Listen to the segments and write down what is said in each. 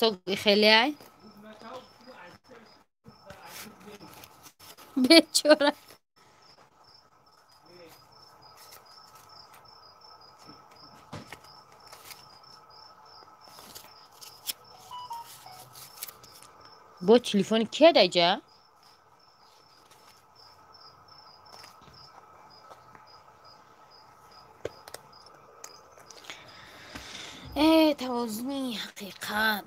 Восток хеле ай? Бечора. Бо телефони кия даҷа? Э, тавозуни ҳақиқат.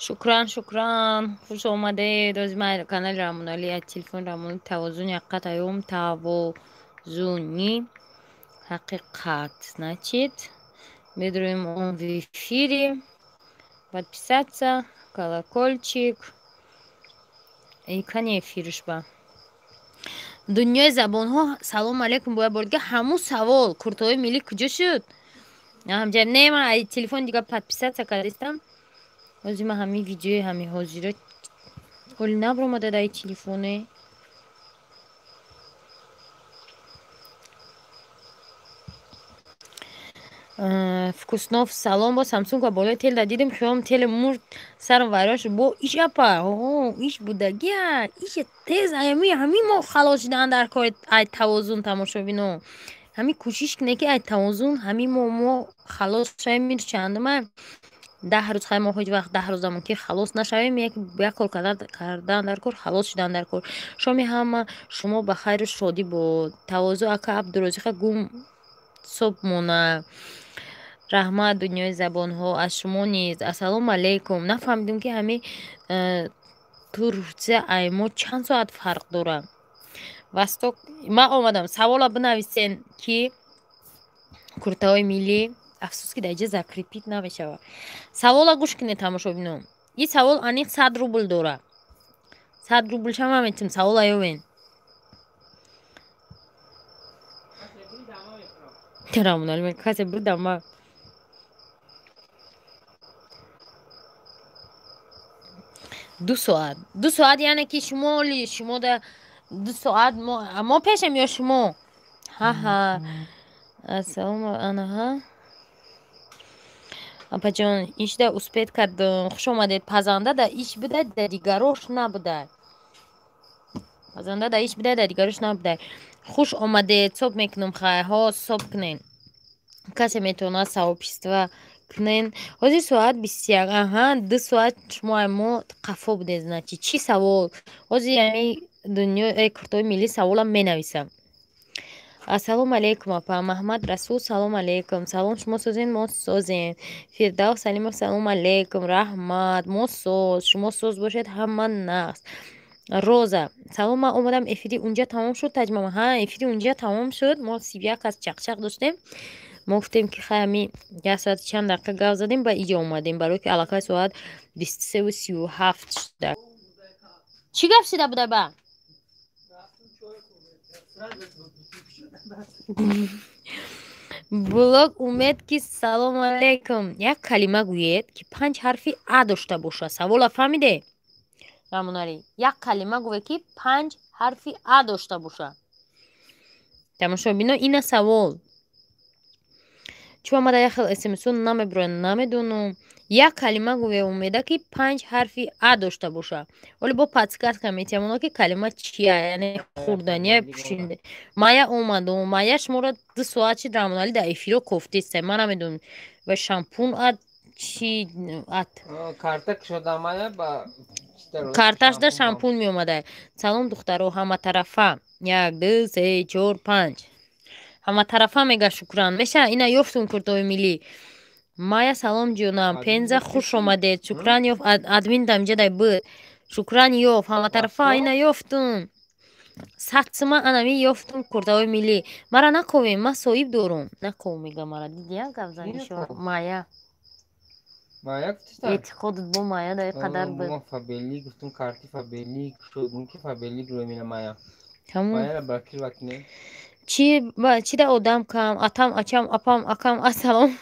Шукран, шукран, хуш омадед. Ози ман канали Рамонали аз телефони Рамонали тавозуни ҳақиқат аём, тавозуни ҳақиқат. Значит, медроем он в эфире. Подписаться, колокольчик. И кани эфирш ба. Дунёи забонҳо, салом алейкум, бояд бордига ҳамун савол, куртои миллӣ куҷо шуд? Ҳамҷа не, ман ай телефон дига подписаться кардистам. Ҳозир ман ҳамин видеои ҳамин ҳозиро оли набромада дар телефоне. Вкуснов, салом, бо Самсунг ва болои тел да дидем, хиёлам теле мурд, сарам вайрон шуд. Бо иш апа, иш будагия, иш тез ами ҳами мо халос шудан дар кор ай тавозун тамошобино. Ҳами кӯшиш кунед, ки ай тавозун ҳами мо халос шавем. Мир чандума 10 рӯз хай, мо ҳеҷ вақт 10 рӯза мумкин халос нашавем, як кор кардан дар кор, халос шудан дар кор. Шоми ҳама шумо ба хайру шодӣ бод. Тавозу ака Абдурозиқа гум соб мона. Раҳмат, дунёи забонҳо, аз шумо низ. Ассалому алайкум. Нафаҳмидем, ки ҳами Турсия ай мо чанд соат фарқ дорад. Восток, ман омадам. Савола бинависен, ки куртаҳои миллӣ, афсӯс, ки дар инҷа закрепить намешавад. Савола гӯш кунед, тамошобинон. Ин савол аниқ 100 рубл дорад. 100 рубл шама метим, савола ёвен. Рамоналӣ, касе будам ма. 2 соат, 2 соат, яъне ки шумо оли шумо да 2 соат мо пешем ё шумо? Ҳаҳа, ассалому анаҳа, апаҷон, ишда успеть кардам. Хуш омадед. Пазанда да иш буда, да дигарош набуда. Пазанда да иш буда, да дигарош набуда. Хуш омадед. Соб мекунам, хайҳо, соб кунен. Касе метавонад сообщество кунен. Ҳозир соат 21, аҳа, 2 соат шумо мо қафо будед. Значит, чӣ савол? Ҳозир ами дунё куртои миллӣ саволам менависам. Ассалому алайкум, апа. Маҳмад Расул, салом алейкум. Салом, шумо созен, мо созем. Фирдавс Салимов, салом алейкум, раҳмат, мо соз, шумо соз бошед, ҳама нағз. Роза, салом, ман омадам, эфири унҷа тамом шуд. Таҷмама, ҳа, эфири унҷа тамом шуд. Мо 31 кас чақчақ доштем. Мо гуфтем, ки хай, ҳами як соати чанд дақиқа гап задем, ба иҷо омадем, барое ки аллакай соат 23:37 шуда. Чӣ гап шида буда ба? Блог Умед, ки салому алейкум. Як калима гӯед, ки панҷ ҳарфи а дошта бошад. Савола фаҳмиде, Рамоналӣ? Як калима гӯе, ки панҷ ҳарфи а дошта бошад. Тамошобино, ина савол. Чун омада як хел смсо намебирояд, намедонам. Як калима гӯе, Умеда, ки панҷ ҳарфи а дошта бошад. Оле бо подсказка метиҳам оно, ки калима чия, яъне хӯрдания, пӯшинда. Мая омадум, Мая, шуморо 2 соат шид, Рамоналӣ дар эфиро кофтеста. Ман намедонам, ва шампун ат чи ат. Карта кушода Мая ба. Карташда шампун меомада. Салом, духтаро, ҳаматарафа. Як, ду, се, чор, панҷ. Ҳаматарафа мега. Шукран, меша, ина ёфтум куртои миллӣ. Майя, салом, ҷонам. Пенза, хуш омадед. Шукран, ёфт админ дамҷадай буд. Шукран, ёфт ҳаматарафа, ина ёфтум. 100 сума анами ёфтум куртаҳои миллӣ. Мара наковем, ман соҳиб дорум, наков мега мара. Дидия гапзанишо, Майя? Майя гуфтиста? Эътиқодат бо Майя дар қадар буд. Мо Фаберлик гуфтум, карти Фаберлик шуд, ки Фаберлик рӯй мена Майя. Ҳамун. Майяра ба ки вакне? Чи ба чи да одам кам, атам, ачам, апам, акам, ассалом.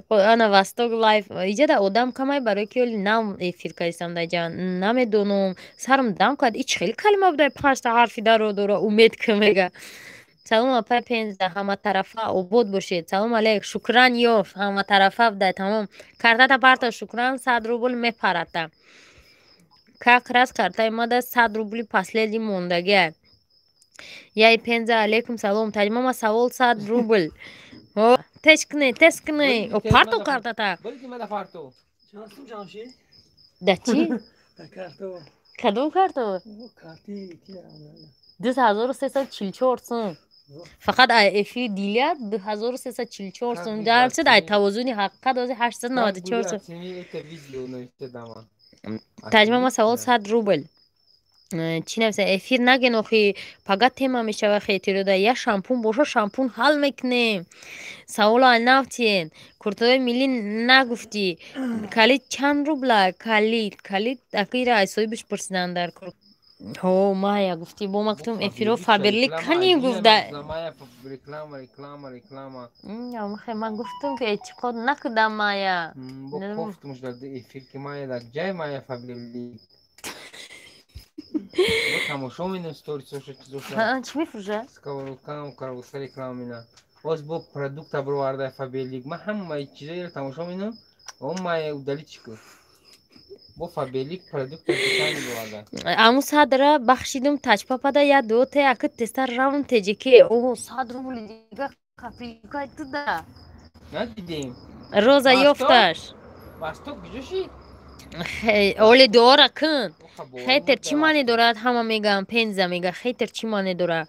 Ана Восток лайф иҷада одам камай, барои ки оли нав эфир кардистам даҷа, намедонам, сарам дам кард. Ич хеле калима будай, панҷта ҳарфи даро дора. Умед ки мега: «Салом, апай Пенза, ҳаматарафа обод бошед». Салом алейк, Шукран ёфт, ҳаматарафа будай. Тамом, картата парта, Шукран, 100 рубл мепарата. Как раз картаи мада 100 рубли последний мондагиа. Яй Пенза, алейкум салом. Таҷмама савол, 100 рубл тез кне, тез кне, парто картата. Да чӣ? Кадом карто? 2344 сум. Фақат эфири дилия 2344 сум дарсид. Ай тавозуни ҳақиқат ози 894 сум. Таҷмама савол, 100 рубл. Чӣ нависа? Эфир наген охи, пага тема мешава. Хейтирода я шампун боша, шампун ҳал мекунем. Саволо навтиен. Куртаҳои миллӣ нагуфтӣ. Калид чанд рубла? Калид, калид акира ай соҳибиш пурсидан дар кор. Ҳо, Майя гуфтӣ, бо ма гуфтам, эфиро Фаберлик кани гуфта. Ман гуфтам, ки эътиқод накудам, Майя. Кофтумш дар эфир, ки Майя дар ҷай Майя Фаберлик тамошо менам, сторисоша, чизоша. Чӣ мефурӯшад? Сковородкам, каруса реклама мена. Боз бо продукта бироварда Фаберлик. Ман ҳамаи чизоеро тамошо менам, о Майя удалить чӣ кун? Бо Фаберлик продукта бироварда. Аму садра бахшидум тачпапада я дуоте аки тестар равм теҷеке. О, 100 рубли дига копилкай туда. Надидем. Роза ёфташ. Восток куҷо шид? Оли дуора кун. Хейтер чӣ маъне дорад? Ҳама мегӯям, Пенза мега, хейтер чӣ маъне дорад?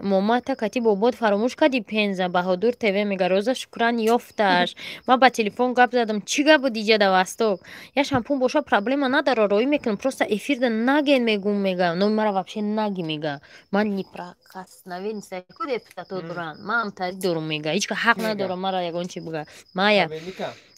Момата кати бобод фаромӯш кардӣ, Пенза. Баҳодур ТВ мега: «Роза Шукран ёфташ». Ман ба телефон гап задам. Чӣ гап буд иҷада, Восток? Я шампун боша, проблема надара, роӣ мекунам, просто эфирда наген мегум. Мега, номи мара вообще наги. Мега, ман неприкосновенный ку депутато доранд, ман амтари дорум. Мега, ҳеҷ ка ҳақ надорам мара ягон чи буга. Майя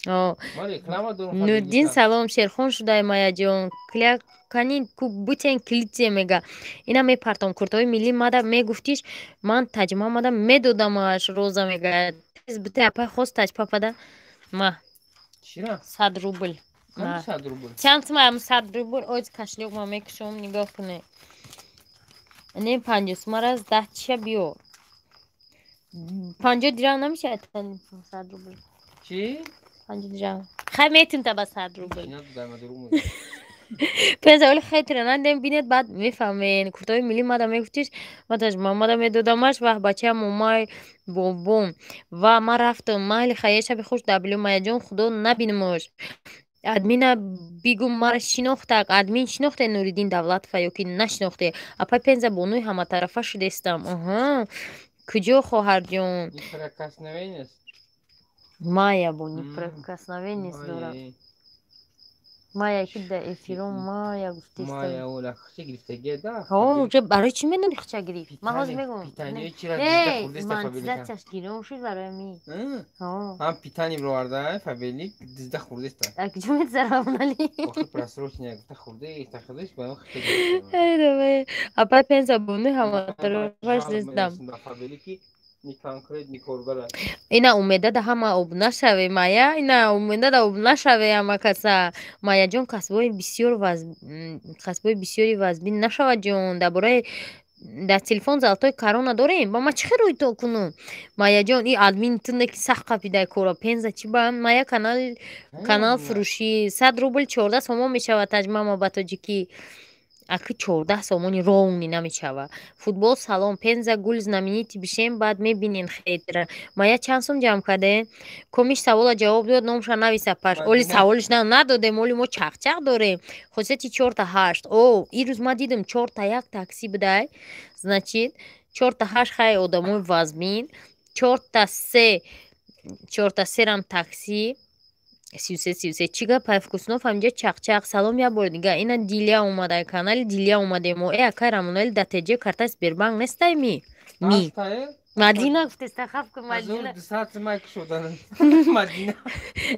Нурдин, салом. Шерхон шудай, Майяҷон. Кля кани бутен клите. Мега, ина мепартом. Куртаҳои миллӣ мада мегуфтиш, ман таҷма мада медодамаш. Роза мега, бите апай хост таҷпапада ма 100 рубл. Чанд сумаям 100 рубл? Оз кошелёк ма мекушом, нигоҳ куне. Не, 50 сумара даҳча биёр. 50 дирам намешавад 100 рубл? Чӣ? 50 дирам. Хай, метим та ба 100 рубл. Пенза, оли хейтера надем, бинед, баъд мефаҳмен. Куртаҳои миллӣ мада мегуфтиш, ма таҷмамада медодамаш. Вах, бачаам, момай бобом ва ман рафтам. Майли, хая, шаби хуш. Даблю Майяҷон, худо набинмош. Админа бигӯ, мара шинохтак. Админ шинохте Нуриддин Давлатова ё ки нашинохте? Апай Пенза, бонуи ҳаматарафа шудестам. Аҳа, куҷо, хоҳарҷон? Майя бо неприкосновенность дорад. Майя ки да эфирон Майя гуфтиста. Уже барои чӣ медони хча гирифт? Ман ҳозир мегӯм. Монетизатсияш гирон шуд барои ми. Ҳам питани бироварда Фаберлик, дизда хурдеста. Куҷо медзаравнали? Просроченная гуфта хурдеста, хурдеш ба. Апай Пенза, бонуи ҳаматарафаш дистам. Фаберлики ни конкрет, ни коргара. Ина умеда да ҳама об нашаве, Майя, ина умеда да об нашаве ҳама каса. Майяҷон, касбҳои бисёр касбҳои бисёри вазбин нашавад, ҷон. Дар бораи дар телефон золотой корона дорем, ба ман чӣ хел рӯй то кунум? Майяҷон, и админ туне ки сахт қапидай кора. Пенза чӣ ба Майя? Канал фурӯшӣ. 100 рубл 14 сомон мешавад, таҷмама ба тоҷикӣ. Аки 14 сомони ровный намешава. Футбол, салом, Пенза гул. Знаменитый бишем, баъд мебинен хейтера. Мая, чанд сум ҷамъ кардем? Комиш савола ҷавоб дод, номша нависа паш. Оли саволиш надодем, оли мо чақчақ дорем. Хусусияти чорта ҳашт. О, ирӯз ман дидам, чорта як такси будай, значит, чорта ҳашт хай одамои вазмин, чорта се, чорта серам такси, 33 33. Чӣ гап, Вкуснов ҳаминҷа чақчақ. Салом як бори дига. Ина Дилия омада, канали Дилия омадем. Э, акай Рамонали, да теҷе картаи Сбербанк нестай ми? Ми Мадина гуфтеста, хаф ку, Мадина.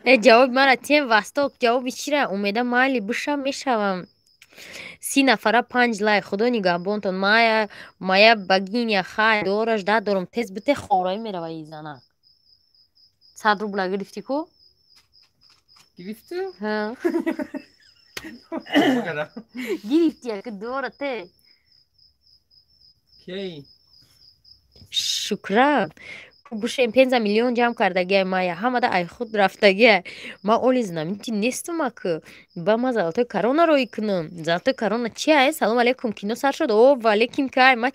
Э, ҷавоби мара тем, Восток, ҷавоби чира? Умеда, майли, биша мешавам. 30 нафара, панҷ лайк. Худо нигаҳбонтон. Мая, моя богиня, хай, дораш да дорум. Тез бите, хораӣ мерава и занак. 100 рубла гирифтӣ ку? Гирифту? Ҳа. Гирифтӣ, яки дуора те. Кей? Шукран. Бушем 5 миллион ҷамъ кардагиай мая, ҳамада ай худ рафтагиай. Ма оли знаменитый нестум аку. Ба ма золотой корона роӣ кунам. Золотой корона чи ай? Салом алейкум, кино сар шуд. О, ваалейкум, кай? Ма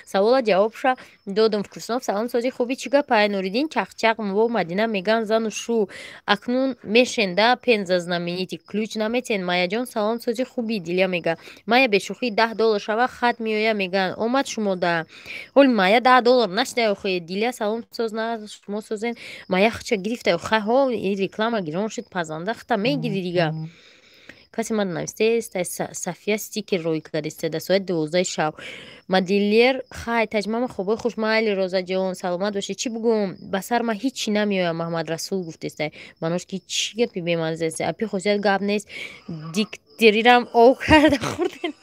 савола ҷавобша додам. Вкуснов, салом, сози хуби, чӣ гап ай? Нуриддин чақчақ во Мадина меган зану шу. Акнун мешен да пенза знаменитый ключ наметен. Майяҷон, салом, сози хуби, Дилия мега. Майя бешӯхӣ 10 доллар шава хат меоя меган. Омад шумо да. Ҳоли Майя 10 доллар нашидай охи. Дилия, салом, соз на шумо созен. Майя хча гирифта хай ҳо реклама гирон шуд, пазанда хта мегири дига. Касе ман навистест, Сафия стикер рӯй кардеста дар соати 12 шаб. Модельер хай таҷмама хобои хуш, майли Розаҷон, саломат бошед. Чӣ бугум? Ба сар ман ҳичи намеоям, Маҳамадрасул гуфтеста. Манош ки чӣ гапи бемаззаест? Апи хосият гап нест. Диктерирам ов карда хӯрдем.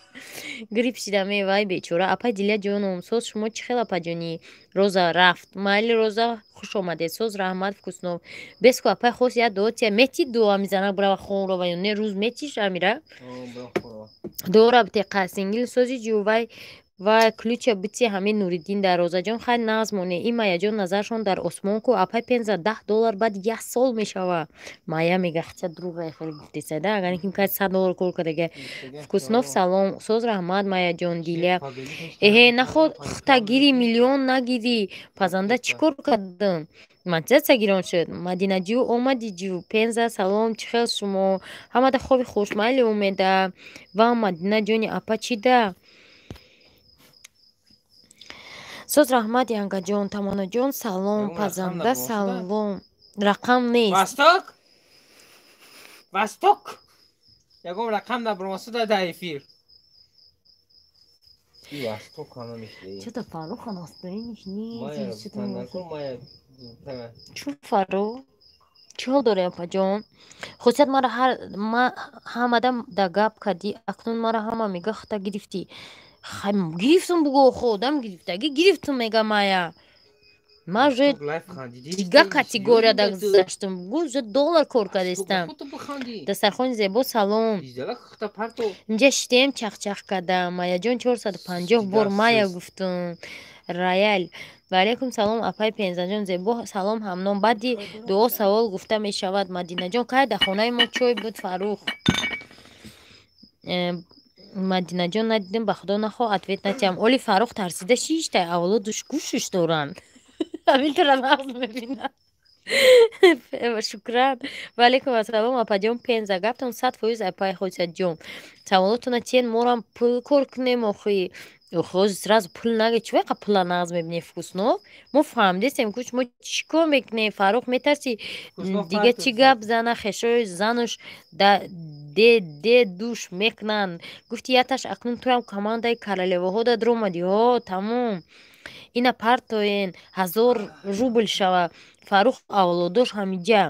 Грипп шидам, э вай бечора. Апай Дилия ҷоном, соз шумо чӣ хел апаҷонӣ? Роза рафт. Майли Роза, хуш омадед. Соз раҳмат Вкуснов. Беску апай хосият дуо тия мети дуо мизанак брава хонрова ё не рӯз метиш амира? Дуора бите қасингил сози ҷувай ва ключа бити ҳамин Нуриддин дар Розаҷон хай нағз моне. И Майяҷон назаршон дар осмон ку. Апай пенза 10 доллар баъд як сол мешава. Майя мега хча дурӯға хеле гуфтесада. Агар ким кай 100 доллар кор кардага. Вкуснов салом, соз раҳмат Майяҷон Дилия. Эҳе наход хта гири миллион нагирӣ. Пазанда чӣ кор кардам? Монетизация гирон шуд. Мадинаҷӯ омадиҷӯ. Пенза салом, чӣ хел шумо? Ҳамада хоби хуш, майли умеда. Ва Мадина ҷони апа чӣ да? Соз раҳмат Янгаҷон, Тамонаҷон салом, пазанда салом. Рақам нест. Восток? Восток? Ягон рақам набромасуда дар эфир. Что-то Фаруха настроение нест. Чун Фарух? Чӣ ҳол дорӣ апаҷон? Хусият мара ҳамада да гап кардӣ, акнун мара ҳама мега хата гирифтӣ. Хай гирифтум бугӯ охо, одам гирифтагӣ гирифтум мега Майя. Ман уже дига категорияда гузаштам. Бугӯ уже доллар кор кардистам. Дастархони зебо салом. Инҷа шиштем чахчах кардам. Майяҷон 450 бор Майя гуфтум. Раяль. Ваалайкум салом апай Пензаҷон зебо салом ҳамном. Баъди дуо савол гуфта мешавад. Мадинаҷон кай дар хонаи мо чой буд Фарух. Мадинаҷон надидем ба худо нахоҳ ответ натиҳам. Оли Фарух тарсида шиштай авлодуш гӯшуш доранд. Ҳаминтара нағз мебинам. Шукран. Ваалайкум ассалом апаҷон Пенза. Гаптон 100% апай Хосиятҷон. Саволотона тиен морам пул кор кунем охи. Охи сразу пул наге чӣ вайқа пула нағз мебинем Вкуснов? Мо фаҳмидестем ку шумо чӣ кор мекунем? Фарух метарси дига чӣ гап зана хешои зануш да де де душ мекунанд. Гуфти яташ акнун туям командаи королеваҳо да дуромадӣ. Ҳо тамом. Ина партоен 1000 рубл шава. Фарух авлодош ҳамиҷа.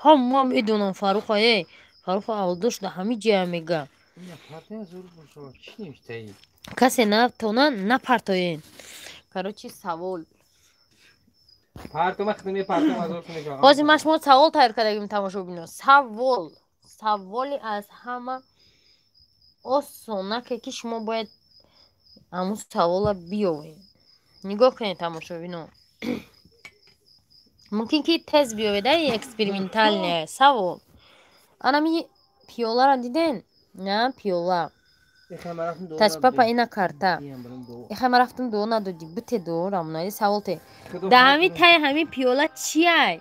Ҳама медонам Фаруха э. Фаруха авлодош да ҳамиҷая мега. Касе натона напартоен. Короче савол. Ҳозир ман шумо савол тайёр кардагим тамошобино. Савол. Саволи аз ҳама осонаке ки шумо бояд ҳамун савола биёвед. Нигоҳ кунед тамошобино. Мумкин ки тез биёвед, ай экспериментальный савол. Анами пиёларо диден? На пиёла. Тачпапа ина карта. Ихай ман рафтам дуо надодӣ. Бите дуо рамонаи савол те. Да ҳами таи ҳами пиёла чиай?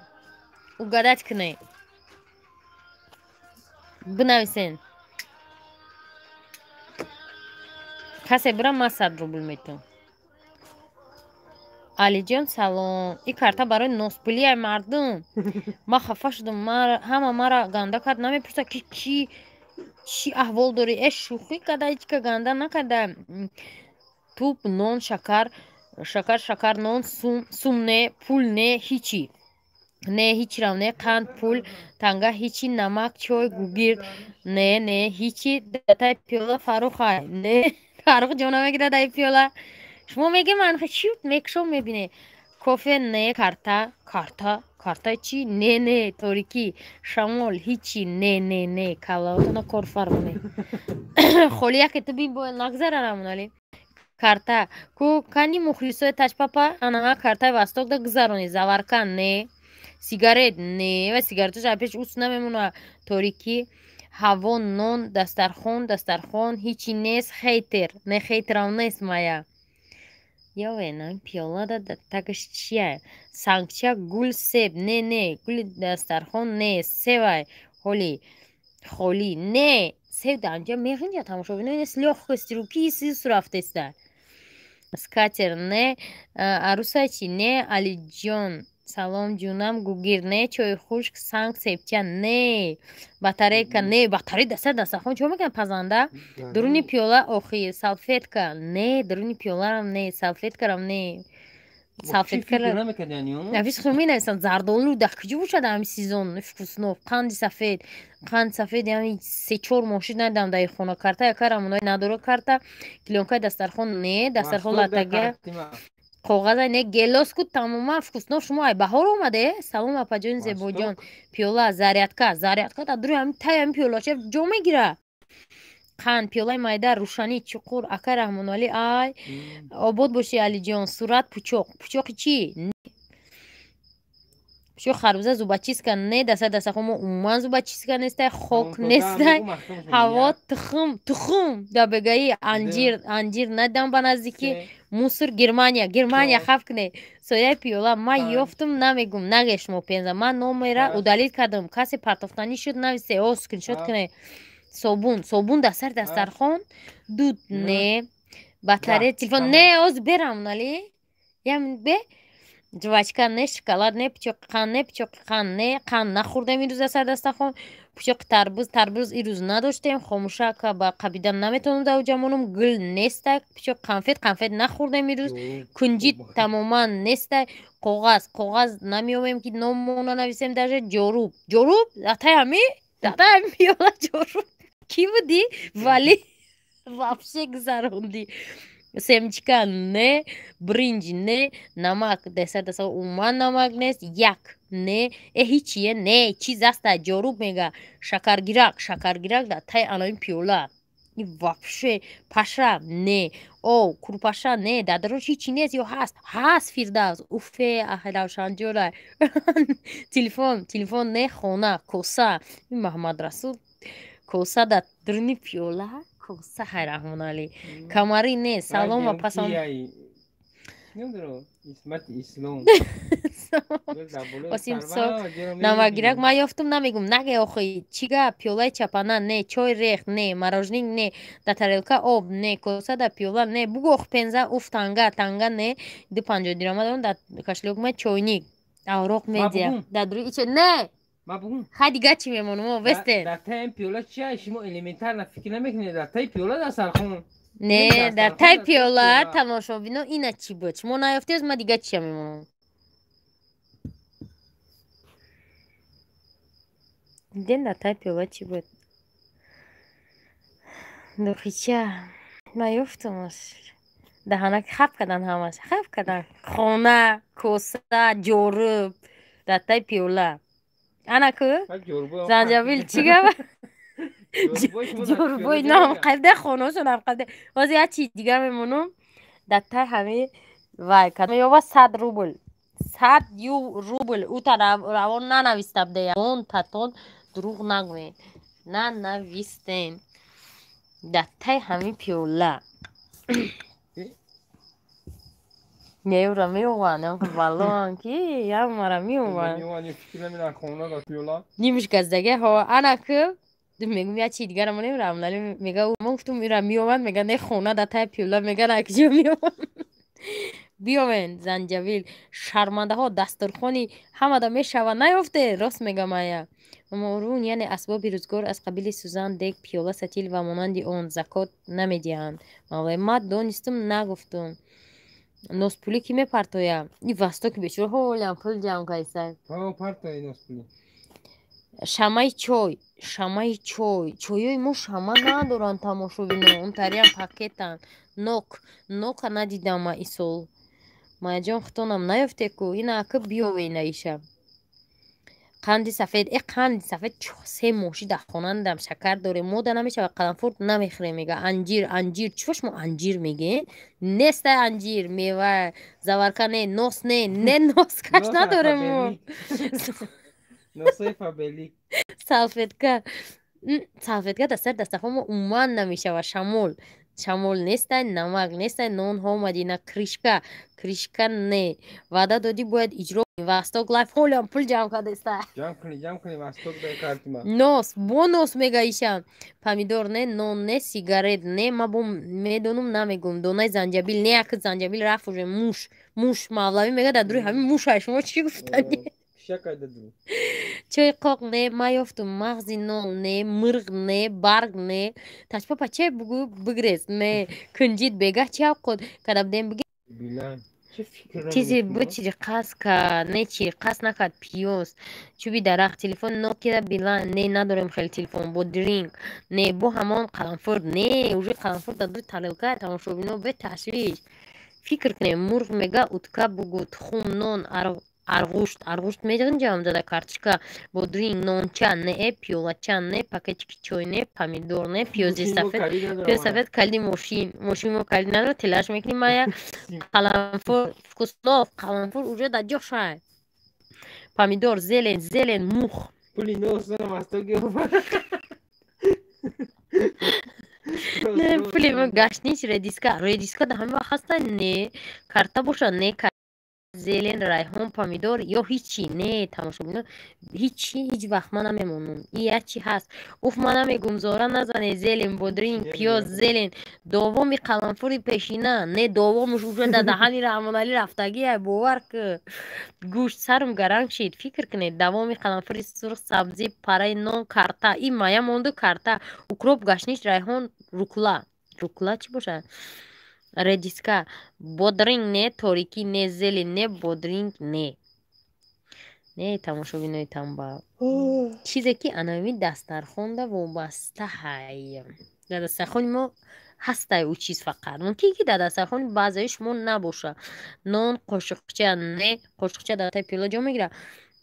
Угадать кунед. Бинависен. Касе бира ман 100 рубл метиҳам. Алиҷон салом. И карта барои носпулияи мардум. Ман хафа шудам. Ҳама мара ганда кард. Намепурсад ки чӣ чӣ аҳвол дорӣ? Э шӯхӣ карда ҳеҷ ка ганда накарда. Туп, нон, шакар, шакар, шакар, нон, сум, сум не, пул не, ҳичи. Не, ҳичирам не, қанд, пул, танга, ҳичи, намак, чой, гугирд. Не, не, ҳичи. Датай пиёла Фарухай. Не, Фарух ҷона мегирад ай пиёла. Шумо меги ман чӣ мекушом мебине. Кофе не, карта, карта. Картаи чӣ? Не, не, торикӣ, шамол, ҳичи, не, не, не, каллаотона кор фармонед. Холи яке ту бин, бояд нагзара, Рамонали. Карта ку, кани мухлисои тачпапа, анаҳа, картаи Восток да гузаронед. Заварка не, сигарет не, ва сигаретош пеш ус намемона. Торикӣ, ҳаво, нон, дастархон, дастархон ҳичи нест. Хейтер не, хейтерам нест, мая. Ёвена, пиёла да тагаш чия? Сангча, гул, себ, не, не, гули дастархон не, севай ҳоли холӣ не, себ дар анҷа меғинҷа, тамошобино, с лёгкости руки сису рафтеста. Скатер не, арӯсай чи не. Алиҷон, салом, ҷунам. Гугир не, чойи хушк, санг, себча не, батарейка не, батарей дастар дастархон чо мекунад пазанда? Дуруни пиёла охир, салфетка не, дуруни пиёларам не, салфеткарам не, салфеткара нафис худо менависам. Зардолу дар куҷо бошад ҳами сезон? Вкуснов, қанди сафед, қанди сафед ҳами 3-4 моҳ шуд надидам дар хона. Карта якарам надора, карта, клеёнкаи дастархон не, дастархон латага, коғаза не, гелос ку тамоман. Вкуснов, шумо ай баҳор омаде. Салом, апаҷони зебоҷон. Пиёла, зарядка, зарядка дар дури ҳами таи ҳами пиёлача ҷо мегира. Қанд, пиёлаи майда, рӯшанӣ, чуқур. Акай Раҳмоналӣ, ай обод бошӣ, Алиҷон. Сурат, пучоқ, пучоқи чӣ? Пучоқ харбуза, зубочистка не, даса дастархон мо умуман зубочистка нестай, хок нестай, ҳаво, тухм, тухм дар бегаи, анҷир, анҷир надидам ба наздикӣ, мусор, Германия, Германия, хаф куне, сояи пиёла. Ман ёфтум, намегум, наге шумо пенза. Ман номера удалить кардам, касе партофтанӣ шуд, нависе, о, скриншот куне. Собун, собун дар сари дастархон, дуд не, батарея телефон не, оз берам нали ям бе, жвачка не, шоколад не, пучоқи қанд не, пучоқи қанд не, қанд нахӯрдем ирӯз дар сари дастархон, пучоқи тарбуз, тарбуз ирӯз надоштем, хомӯшака ба қабидан наметавонам, дар уҷа монум, гул нестай, пучоқи конфет, конфет нахӯрдем ирӯз, кунҷит тамоман нестай, коғаз, коғаз намеёбем, ки номона нависем даже, ҷоруб, ҷоруб атай ҳами, атай ҳами пиёла ҷоруб кӣ будӣ, вале вообще гузарондӣ. Семечка не, бринҷ не, намак десар даса, умуман намак нест, як не, э, ҳичие не, чиз аста, ҷоруб мега, шакаргирак, шакаргирак дар таи анои пиёла, и вообще паша не, о, курпаша не, дар дарунш ҳичи нест ё ҳаст? Ҳаст, Фирдавс, уфе, равшанҷора. Телефон, телефон не, хона, коса, Маҳамадрасул, коса дар дуруни пиёла, коса, ҳай, Раҳмоналӣ, камарӣ не. Салом, апасом. Исмати ислом. Осимсо, намакгирак ман ёфтум, намегум, наге, охи, чӣ гап? Пиёлаи чапана не, чой рех не, мороженое не, дар тарелка об не, коса дар пиёла не, бугӯ, ох, пенза, уф, танга, танга не, 2,50 дирама дорам дар кошелёк ма, чойник, авроқ, медиа дар дури иче не. Хай, дига чӣ мемонум, вестен? Дар таи пиёла чи? Шумо элементарно фикр намекунед, дар таи пиёла дастархон. Не, дар таи пиёла, тамошобино, ина чӣ буд? Шумо наёфтез, ма дига чия мемонам? Дидем, дар таи пиёла чӣ буд? Духича ма ёфтумаш, даҳанаки хаб кардан, ҳамаш хаб кардан, хона, коса, ҷоруб дар таи пиёла, ана ку, занҷабил, чӣ гап? Ҷорубои нам қайда, хонаошонам қайда? Ҳозир як чиз дига мемонам дар таи ҳами вай ёба, 100 рубл, 100 ю рубл ута равон нанависта буда, он татон дурӯғ нагӯед, нанавистен дар таи ҳами пиёла неюра меованд, балоан ки ямара меованд, нимш газдаге ҳо, ана ку, мегум, як чизи дигара монем. Рамлали мега, ма гуфтум, ира меованд, мега, не, хона дар таи пиёла, мега, на, куҷо меованд? Биёвен занҷабил, шармандаҳо, дастурхони ҳамада мешава, наёфте, рост мегам ая. Морун, яъне асбоби рӯзгор аз қабили сӯзан, дег, пиёла, сатил ва монанди он закот намедиҳанд. Ма донистум, нагуфтум. Носпулӣ кӣ мепартоя? И Востоки бечора ҳолям пул ҷамъ кайса. Шамаи чой, шамаи чой, чойҳои мо шама надоранд, тамошобино, онтариам пакетанд. Нок, нока надидам ма исол. Маяҷон, худтонам наёфте ку, ина ака, биёве, инаиша. Қанди сафед, э, қанди сафед се моши дар хона надам. Шакар дорем, мода намешава, қаламфур намехӯрем, мега. Анҷир, анҷир чӣ шумо анҷир мегӯед? Неста анҷир, мева заварка не, нос не, не, носкаш надорем мо. Салфетка, салфетка дар сари дастархон мо умуман намешава. Шамол, шамол нестай, намак нестай, нонҳо мадина, крышка, крышка не. Ваъда додӣ, бояд иҷро. Восток Лайф ҳолиам пул ҷамъ кардеста. Нос, бо нос мега ишам. Помидор не, нон не, сигарет не. Ма бо медонум, намегум. Донаи занҷабил не, як занҷабил рафт уже. Муш, муш, мавлавӣ мега, дар дури ҳамин мушай. Шумо чӣ гуфтани? Чойи қоқ не, ма ёфтум. Мағзи нол не, мирғ не, барг не. Ташпапа че бугӯ, бигрез не. Кунҷид бегаҳ чи авқот када будем, биге. Чизе буд, чириқас кард, не, чириқас накард. Пиёз, чӯби дарахт, телефон Нокия, Билайн не, надорем хеле телефон. Бодринг не, бо ҳамон қаламфур не, уже қаламфур дар дури тарелка. Тамошобино, беташвиш фикр кунем. Мурғ мега, утка бугӯ, тухм, нон, арғушт, арғушт меғинҷам дада. Карточка, бодринг, нонча не, пиёлача не, пакетики чой не, помидор не, пиёзи сафед, пиёзи сафед, калиди мошин, мошин мо калид надорад, телаш мекунем мая. Қаламфур, вкуснов, қаламфур уже дар ҷошай. Помидор, зелень, зелень, мух. Пули нос Не, пули гаштнич, редиска, редиска дар ҳамин вақт ҳаста? Не, карта боша, не, зелень, райҳон, помидор ё ҳичи не. Тамошобино, ҳичи ҳеҷ вақт ман намемонам. И як чи ҳаст. Уф, ман намегум, зора назане. Зелень, бодринг, пиёз, зелень, довоми қаламфури пешина не, довомуш уже дар даҳани Раҳмоналӣ рафтагия, бовар ку. Гӯшт, сарм гаранг шид. Фикр кунед: давоми қаламфури сурх, сабзӣ, параи нон, карта, и мая монду, карта, укроп, гаштнич, райҳон, рукула, рукула чӣ бошад? Редиска, бодринг не, торикӣ не, зелень не, бодринг не, не. Тамошобинои тамбал, чизе ки анами дастархонда вобастаҳай, дар дастархони мо ҳастай ӯ чиз, фақат мумкин ки дар дастархони баъзеи шумо набоша. Нон, қошиқча не, қошиқча дар таи пиёла ҷо мегирад.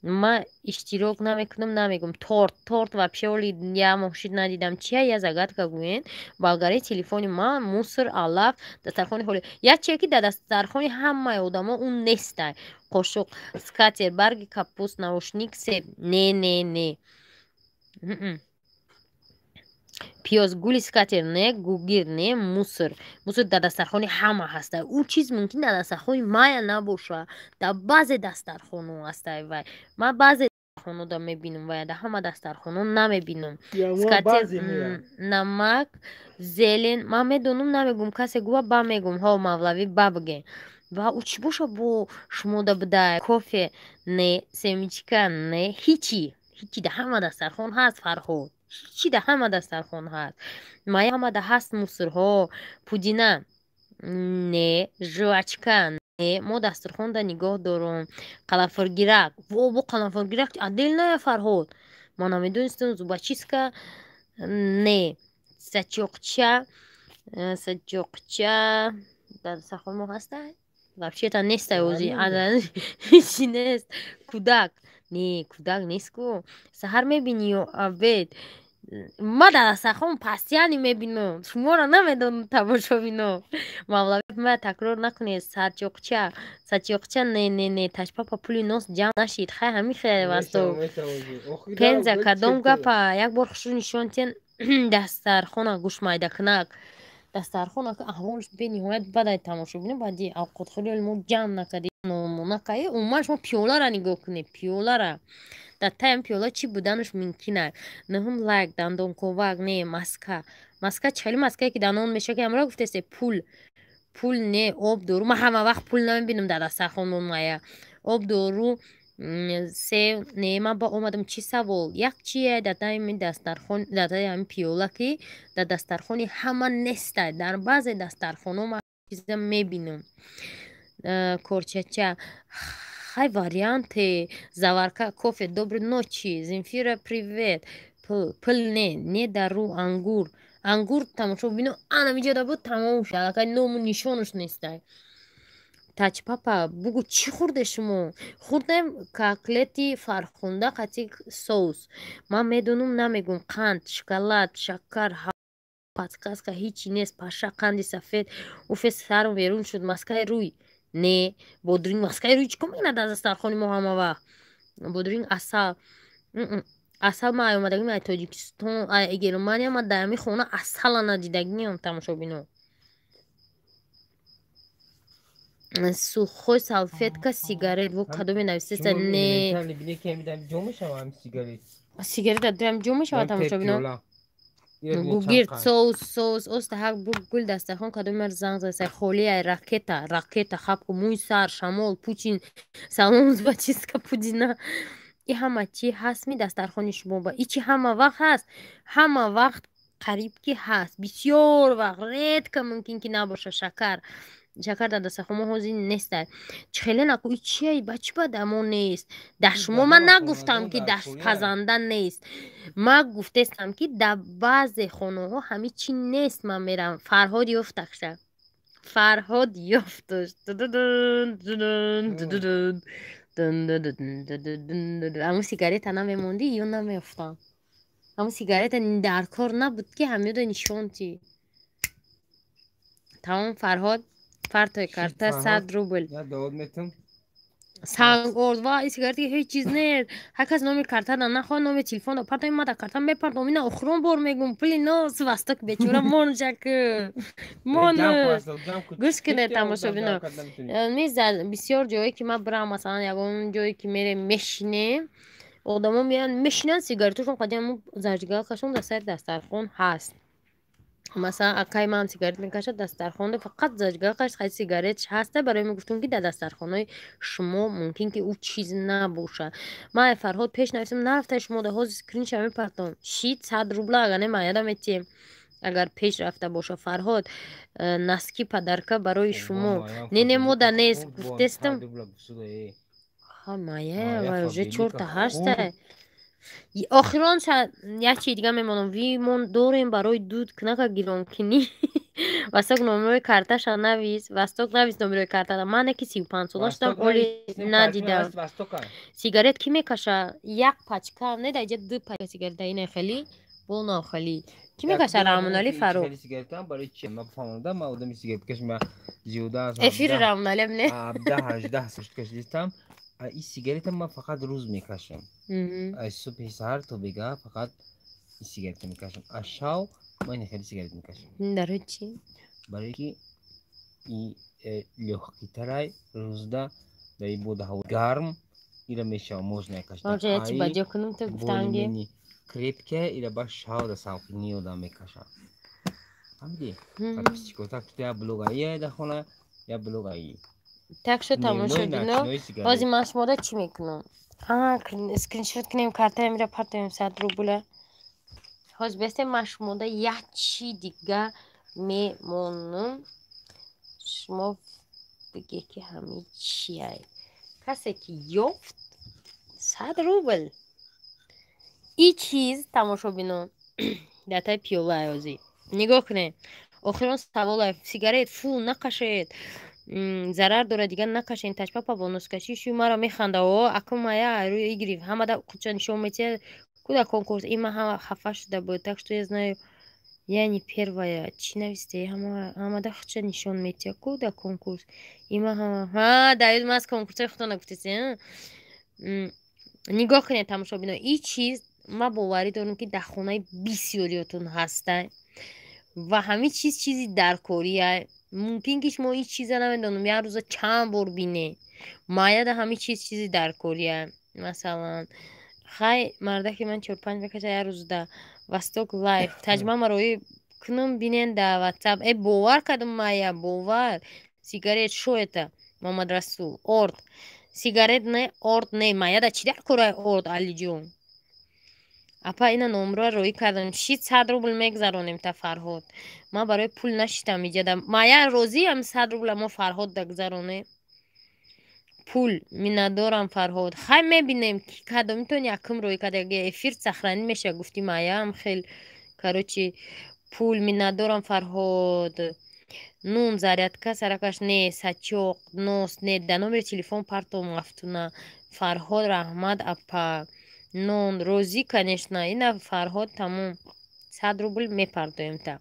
Ма иштирок намекунам, намегум. Торт, торт вообще оли я мошид надидам, чия, я загадка гӯен. Болгари, телефони ма, мусор, алаф, дастархони ҳоли. Як чие ки дар дастархони ҳамаи одамо ун нестай: қошуқ, скатер, барги капуст, наушник, себ не, не, не, пиёз, гули скатер не, гугир не, мусор, мусор дар дастархони ҳама ҳаста. Ӯ чиз мумкин дар дастархони мая набоша, дар баъзе дастархоно ҳастай. Вай ман баъзе дастархонода мебинам, вай дар ҳама дастархоно намебинам. Скатер, намак, зелень. Ман медонам, намегум, касе гува, ба мегум. Ҳо, мавлавӣ, ба биге. Ва ӯ чӣ боша, бо шумода бидай? Кофе не, семечка не, ҳичи, ҳичи дар ҳама дастархон ҳаст. Фарҳод, чӣ дар ҳама дастархон ҳаст? Мая ҳамада ҳаст, мусорҳо, пудина не, жвачка не, мо дастархонда нигоҳ дорум. Қаламфургирак, во, бо қаламфургирак отдельная. Фарҳод, ма намедонистам. Зубочистка не, сачоқча, сачоқча дар дастархон мо ҳастай? Вообще-то нестай, ози ҳичи нест. Кӯдак не, кӯдак нест ку. Саҳар мебинӣ ё обед? Ма дар дастархон постоянно мебинам, шуморо намедонам. Тамошобино, мавлави, ма такрор накунед. Сарчоқча, сарчоқча не, не, не. Ташпапа, пули нос ҷамъ нашид, хай, ҳамин хел васто. Пенза, кадом гапа? Як бор хушрӯ нишон тиҳен дастархона. Гӯшмайдакунак, дастархона аҳволш бениҳоят бадай. Тамошобино, баъди авқотхӯри мо ҷамъ накардем, накаи. Умуман шумо пиёлара нигоҳ кунед, пиёлара, дар таям пиёла чӣ буданаш мумкин аст? Нуҳум лайк, дандонковак не, маска, маска чӣ хели маскае ки дандон меша, ки ҳамро гуфтасе. Пул, пул не, об, дору. Ман ҳама вақт пул намебинам дар дастархонмон, мая. Об, дору, сев не. Ман ба омадам, чӣ савол? Як чие дар таими дастархон, дар таи ҳамин пиёла, ки дар дастархони ҳама нестай, дар баъзе дастархоно ман чиза мебинам. Корчача, хай, варианте: заварка, кофе, доброй ночи, Земфира, привет. Пул не, не, дару, ангур, ангур, тамошо бино, анамиҷода буд, тамом шуд, аллакай ному нишонаш нестай. Тачпапа, бугу, чӣ хӯрде шумо? Хӯрдем котлети фархунда қати соус. Ман медонум, намегум. Қанд, шоколад, шакар, подсказка ҳичи нест. Паша, қанди сафед уфе сарм берун шуд. Маскаи рӯй не, бодринг, маскаи рӯй чӣ кор мекунад аз дастархони мо ҳама вақт? Бодринг, асал, асал. Ман ай омадагим ай Тоҷикистон, ай Германия, ман дар ҳамин хона асала надидагиам, тамошобино. Сухой салфетка, сигарет во кадоме нависеста? Не, сигарет дар ҷо мешавад, тамошобино. Гугирд, соус, соус, остаҳак, буг, гул, дастархон. Кадоме занг заса? Холӣ ай ракета, ракета, хапку, мӯи сар, шамол, пучин, салом, зубочистка, пудина. И ҳама чӣ ҳастми дастархони шумо? Ба и чӣ ҳама вақт ҳаст? Ҳама вақт қариб ки ҳаст, бисёр вақт, редко мумкин ки набоша. Шакар, шакар дар дастархон мо ҳозир нестай. Чӣ хеле наку, и чия? Ба чӣ ба дамо нест? Дар шумо ман нагуфтам, ки дар пазанда нест. Ман гуфтестам, ки дар баъзе хонаҳо ҳами чӣ нест. Ман мерам. Фарҳод ёфтакша, Фарҳод ёфташ. Ҳамун сигарета намемондӣ ё намеёфтам. Ҳамун сигарета дар кор набуд, ки ҳамёда нишон ти. Тамом, Фарҳод, партой карта, 100 рубл. Санг орд ва и сигарет ҳеҷ чиз нест. Ҳар кас номи картада нахоҳ, номи телефона партой. Ма дар карта мепартом. Ина охирон бор мегум, пули нос Восток бечора моншак мон. Гӯш кунед, тамошобино, бисёр ҷое ки ман бирам, масалан, ягон ҷое ки мерем, мешинем, одамо меянд, мешинанд, сигаретошон қадим, зажигалкашон дар сари дастархон ҳаст. Масалан, акаи ман сигарет мекашад, дастархонда фақат зажигалкаш, хай, сигаретш ҳаста. Барои мегуфтум, ки дар дастархонаи шумо мумкин ки ӯ чиз набошад. Ман, Фарҳод, пеш нависам, нарафта шумо да ҳозир скринша мепартом. Шид 100 рубла, агар не, маяда метиҳем, агар пеш рафта боша. Фарҳод, носки подарка барои шумо. Не, не, мода нест, гуфтестам. Мая уже чорта ҳашта. Охирон як чи дига мемонам. Вимон дорем барои дуд кнака гиронкинӣ. Восток, номерои карташа навис. Восток, навис номерои картада. Ман ки 35 сола шудам, оли надидам. Сигарет кӣ мекаша? Як пачка не, дар иҷа ду пачка сигарет ина хелӣ бо хелӣ кӣ мекаша? Раҳмоналӣ, Фарух, эфири Раҳмоналиам не. И сигарета ман фақат рӯз мекашам, аз субҳи саҳар то бегаҳ фақат и сигарета мекашам. Аз шав ман хеле сигарет мекашам. Барои чӣ? Барое ки и лёгкийтарай. Рӯзда дар и бода ҳаво гарм ира мешава, можно кашидан. Крепкая ира ба шав да салқини одам мекашад, фаҳмидӣ? Психотак я блога ия дар хона, я блога и. Так шо, тамошобино, ҳозир ман шумода чӣ мекунам? Скриншот кунем, картаи мира партоем, 100 рубла. Ҳозир бестем, ман шумода як чи дига мемонам, шумо биге, ки ҳамин чиай. Касе ки ёфт, 100 рубл. И чиз, тамошобино, дар таи пиёлаи. Ҳозир нигоҳ кунед. Охирон савола: сигарет фу, накашед, зарар дорад, дигар накашен. Тачпапа, бо носкашӣ шу маро механда. О, акумая рӯи гирифт, ҳамада куча нишон метиҳад куда конкурс. Има ҳама хафа шуда буд. Так что я знаю, я не первая. Чӣ нависте? Ҳамада хуча нишон метиҳад куда конкурс. Има ҳама ҳа даёд ман аз конкурсҳои худо нагуфтеси. Нигоҳ кунед, тамошобино, и чиз ман боварӣ дорам, ки дар хонаи бисёриётон ҳаста ва ҳамин чиз чизи даркория. Мумкин ки шумо ин чиза, намедонам, як рӯза чанд бор бинед. Маяда ҳамин чиз чизи даркория. Масалан, хай, мардаки ман чор-панҷ мекаша як рӯзда. Восток лайф таҷма марои кунам, бинен дар Ватсап. Э, бовар кардам, Майя, бовар. Сигарет шо это, Муҳаммадрасул? Орд, сигарет не, орд не. Маяда чӣ дар кораи орд, Алиҷон? Апа, ина номро роӣ кардам, шид, 100 рубл мегзаронем та Фарҳод. Ман барои пул нашитам иҷада. Мая, розиам, 100 рубла мо Фарҳод дагзаронем. Пул миннатдорам, Фарҳод. Хай, мебинем, ки кадомитон якум роӣ карда. Эфир сохранить меша, гуфти Маям хел. Короче, пул миннатдорам, Фарҳод. Нун, зарядка, саракаш, не, сачоқ, нос, не, да номери телефон парто. Мафтуна, Фарҳод, раҳмат, апа. Нон, розӣ, конечно. Ина, Фарҳод, тамом, 100 рубл мепардоем. Та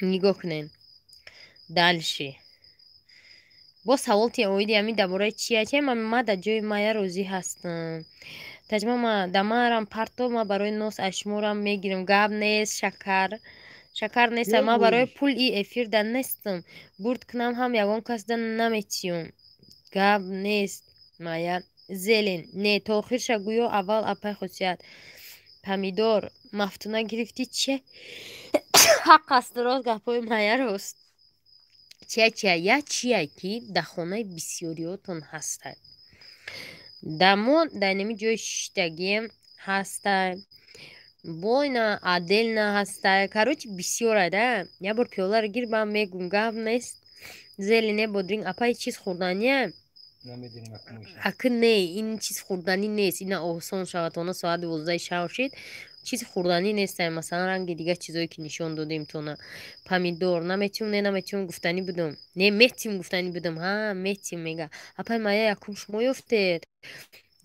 нигоҳ кунед дальше. Бо савол ти оиди ҳамин дар бораи чия? Чи ма дар ҷои Мая розӣ ҳастам. Таҷма, ма да марам парто, ма барои нос аз шуморам мегирам, гап нест. Шакар, шакар нест. Ма барои пул и эфир да нестам. Бурд кунам ҳам, ягон кас да наметиём, гап нест. Мая, зелень, не, то охирша гӯё аввал, апай Хусият. Помидор, Мафтуна, гирифтӣ? Чи ҳақ аст, рост, гапҳои Мая рост. Чия, чия, як чия, ки дар хонаи бисёриётон ҳастад? Дар мо дар инами ҷои шиштагием ҳастай, бо ина отдельно ҳастай. Короче, бисёрай да. Як бор пиёларо гир, ман мегум, гап нест. Зелень, не, бодринг, апай, чиз хӯрдания? Акы не, ин чиз хӯрданӣ нест. Ина осон шавад, она соат 12-аи шав шид, чизи хӯрданӣ нестай. Масалан, ранги дигар чизое, ки нишон додем тона. Помидор наметиём, не, наметиём гуфтанӣ будам, не, метим гуфтанӣ будам. Ҳа, метим мега. Апай Мая, якум шумо ёфтед,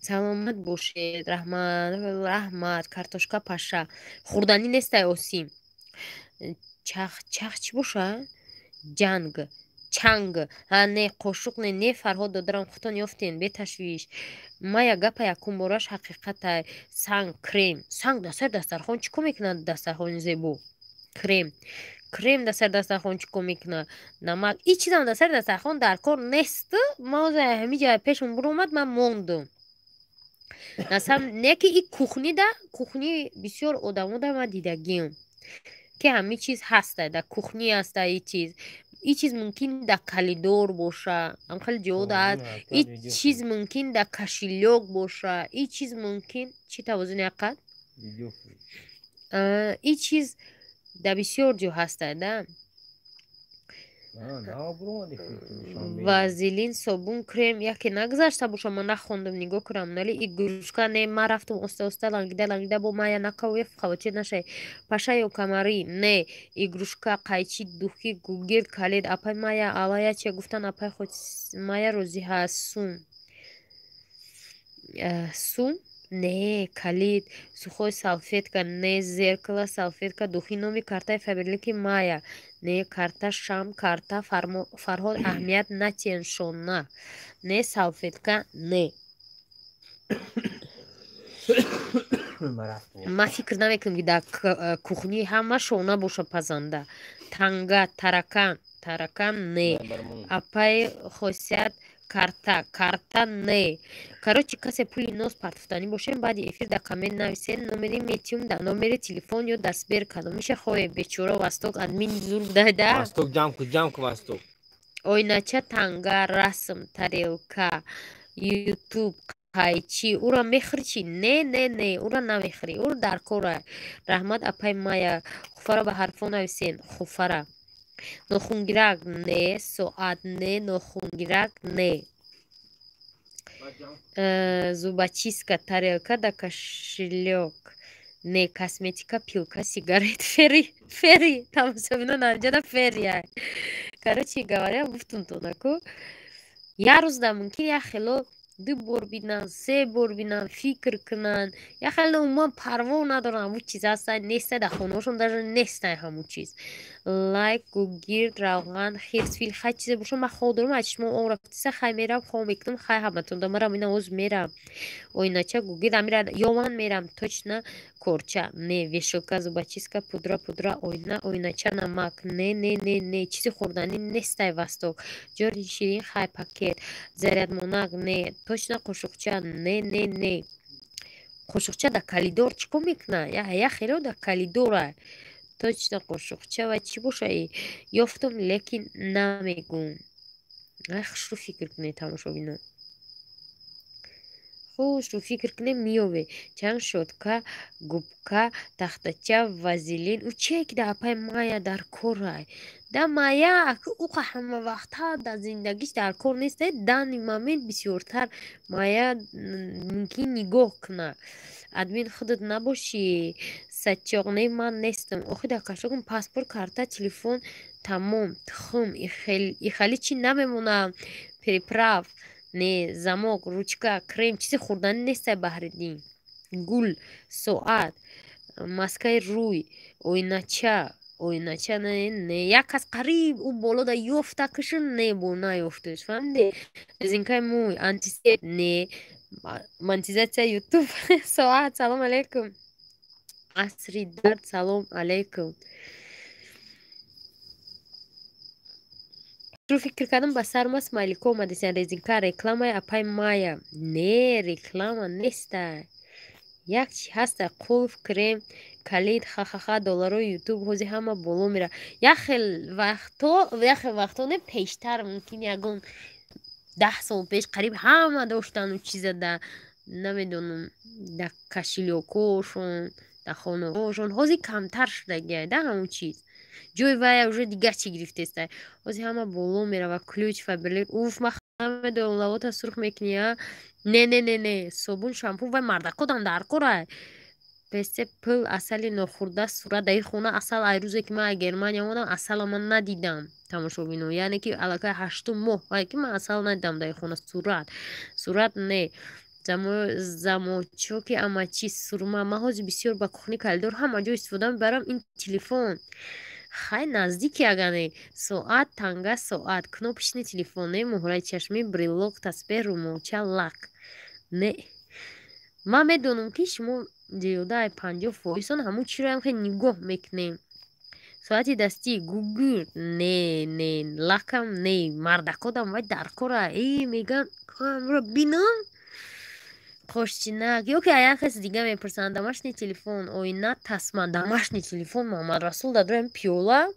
саломат бошед, раҳмат, раҳмат. Картошка, паша, хӯрданӣ нестай. Осим, чах, чах чӣ боша? Ҷанг, чанг, ҳа, не, қошуқ, не, не. Фарҳод додарам, худтон ёфтен, беташвиш. Мая, гапа якум бораш ҳақиқатай. Санг, крем, санг дар сари дастархон чӣ кор мекунад? Дастархони зебо, крем, крем дар сари дастархон чӣ кор мекунад? Намак, ин чизам дар сари дастархон дар кор нест. Ма ҳамин ҷа пешам буромад, ман мондум. Насам не, ки и кухни, да кухни бисёр одамо да ман дидагиам, ки ҳамин чиз ҳаста, дар кухни ҳаста и чиз. И чиз мумкин дар калидор боша, ам хеле ҷо даҳад. И чиз мумкин дар кошелёк боша. И чиз мумкин чӣ тавозуни ақад. И чиз дар бисёр ҷо ҳаста да. Вазелин, собун, крем, яке нагузашта боша, ман нахондум, нигоҳ кунам. Нали, игрушка, не. Ман рафтум оста оста, лангида лангида, бо мая накаве хавотир нашай. Паша ё камарӣ, не, игрушка, қайчи, духи, гугирд, калид. Апай Мая, алая чия гуфтан? Апай худ Мая розӣ ҳаст. Сум, сум, не, калид, сухой салфетка, не, зеркало, салфетка, духи, номи картаи Фаберлики Мая, не, карта, шам, карта. Фарҳод, аҳамият натиҳен, шона, не, салфетка, не. Ман фикр намекунам, ки дар кухни ҳама шона боша пазанда. Танга, таракан, таракан, не. Апаи Хосият, карта, карта, не. Короче, касе пули нос партофтанӣ бошем, баъди эфир дар коммент нависен, номери метиюм, дар номери телефон ё дар Сбер, кадомиша хоҳе. Бечора Восток, админ зур дада. Восток, ҷамъ ку, ҷамъ ку, Восток. Ойнача, танга, расм, тарелка, ютуб, қайчи. Ура мехӯри чӣ? Не, не, не, ура намехӯрӣ, ур дар кора. Раҳмат, апай Мая. Хуфара ба ҳарфо нависен. Хуфара, нохунгирак, не, соат, не, нохунгирак, не, зубочистка, тарелка да кошелёк, не, косметика, пилка, сигарет, фери, фери. Тамошобино, наҷада ферия. Короче говоря, гуфтум тонаку, як рӯз да мумкин як хело ду бор бинанд, се бор бинанд, фикр кунанд. Як хеле умуман парво надоранд, ҳамун чиз ҳаста, неста, дар хонаҳошон даже нестай ҳамун чиз. Лайк, гугирд, равған, хирс, фил, хай, чизе боша, ман хоб дорам, аз чишмом об рафтиса. Хай, мерам, хоб мекунам. Хай, ҳаматон да марам, ина оз мерам. Ойнача, гугирд, амира ё ман мерам точно. Корча, не, вешалка, зубочистка, пудра, пудра, ойна, ойнача, намак, не, не, не, не, чизи хӯрданӣ нестай. Восток, ҷори ширин, хай, пакет, зарядмонак, не, точно, қошуқча, не, не, не. Қошуқча дар калидор чӣ кор мекунад? Як хело дар калидора. Точно, қошуқча ва чӣ боша? Ёфтум, лекин намегум. Ай, хушрӯ фикр кунед, тамошобинон, хушрӯ фикр кунед, меёве. Чанд щётка, губка, тахтача, вазелин. Ӯ чие, ки дар апай Мая дар корай? Да Мая уқа ҳама вақтҳа дар зиндагиш дар кор неста. Данный момент бисёртар Мая мумкин нигоҳ кунад. Админ худат набошӣ. Сачоқ не, ман нестам. Охи, дар кошелёкам паспорт, карта, телефон, тамом. Тухм ихали чӣ намемонам. Приправа не, замок, ручка, крем, чизи хӯрданӣ нестай. Баҳриддин, гул, соат, маскаи рӯй, оинача. Оинача не, не. Як кас қариб ӯ боло да ёфта кишин, не, бо наёфташ, фаҳмиде? Резинкаи мӯй, антисептик не, монетизатсия ютуб, соат. Салом алейкум, асри дард, салом алейкум. Шурӯъ фикр кардам, ба сар ма смайлико омадесян. Резинка рекламаи, апай Майя, не, реклама нестай. Як чи ҳаста: қулф, крем, калид. Хахаха, долларои ютуб ҳози ҳама боло мера. Як хел вақто, як хел вақто не, пештар, мумкин ягон 10 сол пеш, қариб ҳама доштану чиза да, намедонам, да кошелёкошон, да хонаҳошон. Ҳозир камтар шудагиай да ҳамун чиз, ҷои вая уже дигар чӣ гирифтестай. Ҳозир ҳама боло мерава. Ключ, Фаберлик. Уф, ма намедонам, лавота сурх мекунӣ, а? Не, не, не, не. Собун, шампун вай мардакодам дар корай. Песе, пул, асали нохӯрда, сурат. Дар ин хона асал, ай рӯзе ки ман ай Германия омадам, асала ман надидам, тамошобино. Яъне ки аллакай ҳаштум моҳ ай ки ман асал надидам дар ин хона. Сурат, сурат не, замочоки амачи, сурма. Ман ҳозир бисёр ба кухни, коридор, ҳама ҷо истифода мебарам ин телефон. Хай, наздики агане. Соат, танга, соат, кнопочный телефон не, муҳраи чашмӣ, брелок, тасбеҳ, румолча, лак не. Ман медонам, ки шумо зиёдаи 50 фоизон ҳамун чироам хеле нигоҳ мекунем. Соати дастӣ, гугурд не, не, лакам не. Мардакодам вай дар кора э меган камро бинам, қошчинак ё ки як каси дига мепурсанд. Домашний телефон, оина, тасма. Домашний телефон, Муҳаммадрасул, дадроем пиёла,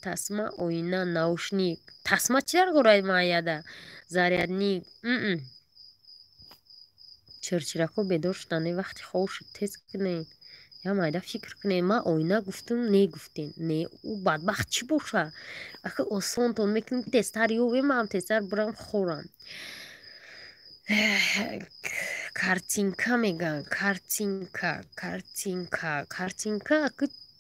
тасма, оина, наушник. Тасма чӣ дар кораи майяда? Зарядник. Чирчирако бедор шуданд. Вақти хоб шуд, тез кунед, я майда фикр кунед. Ман оина гуфтум, не гуфтем, не. Ӯ бадбахт чӣ боша? Ака, осонтон мекунем, тезтар ёвем, ман тезтар бурам хӯрам. Картинка мегӯянд, картинка, картинка, картинка.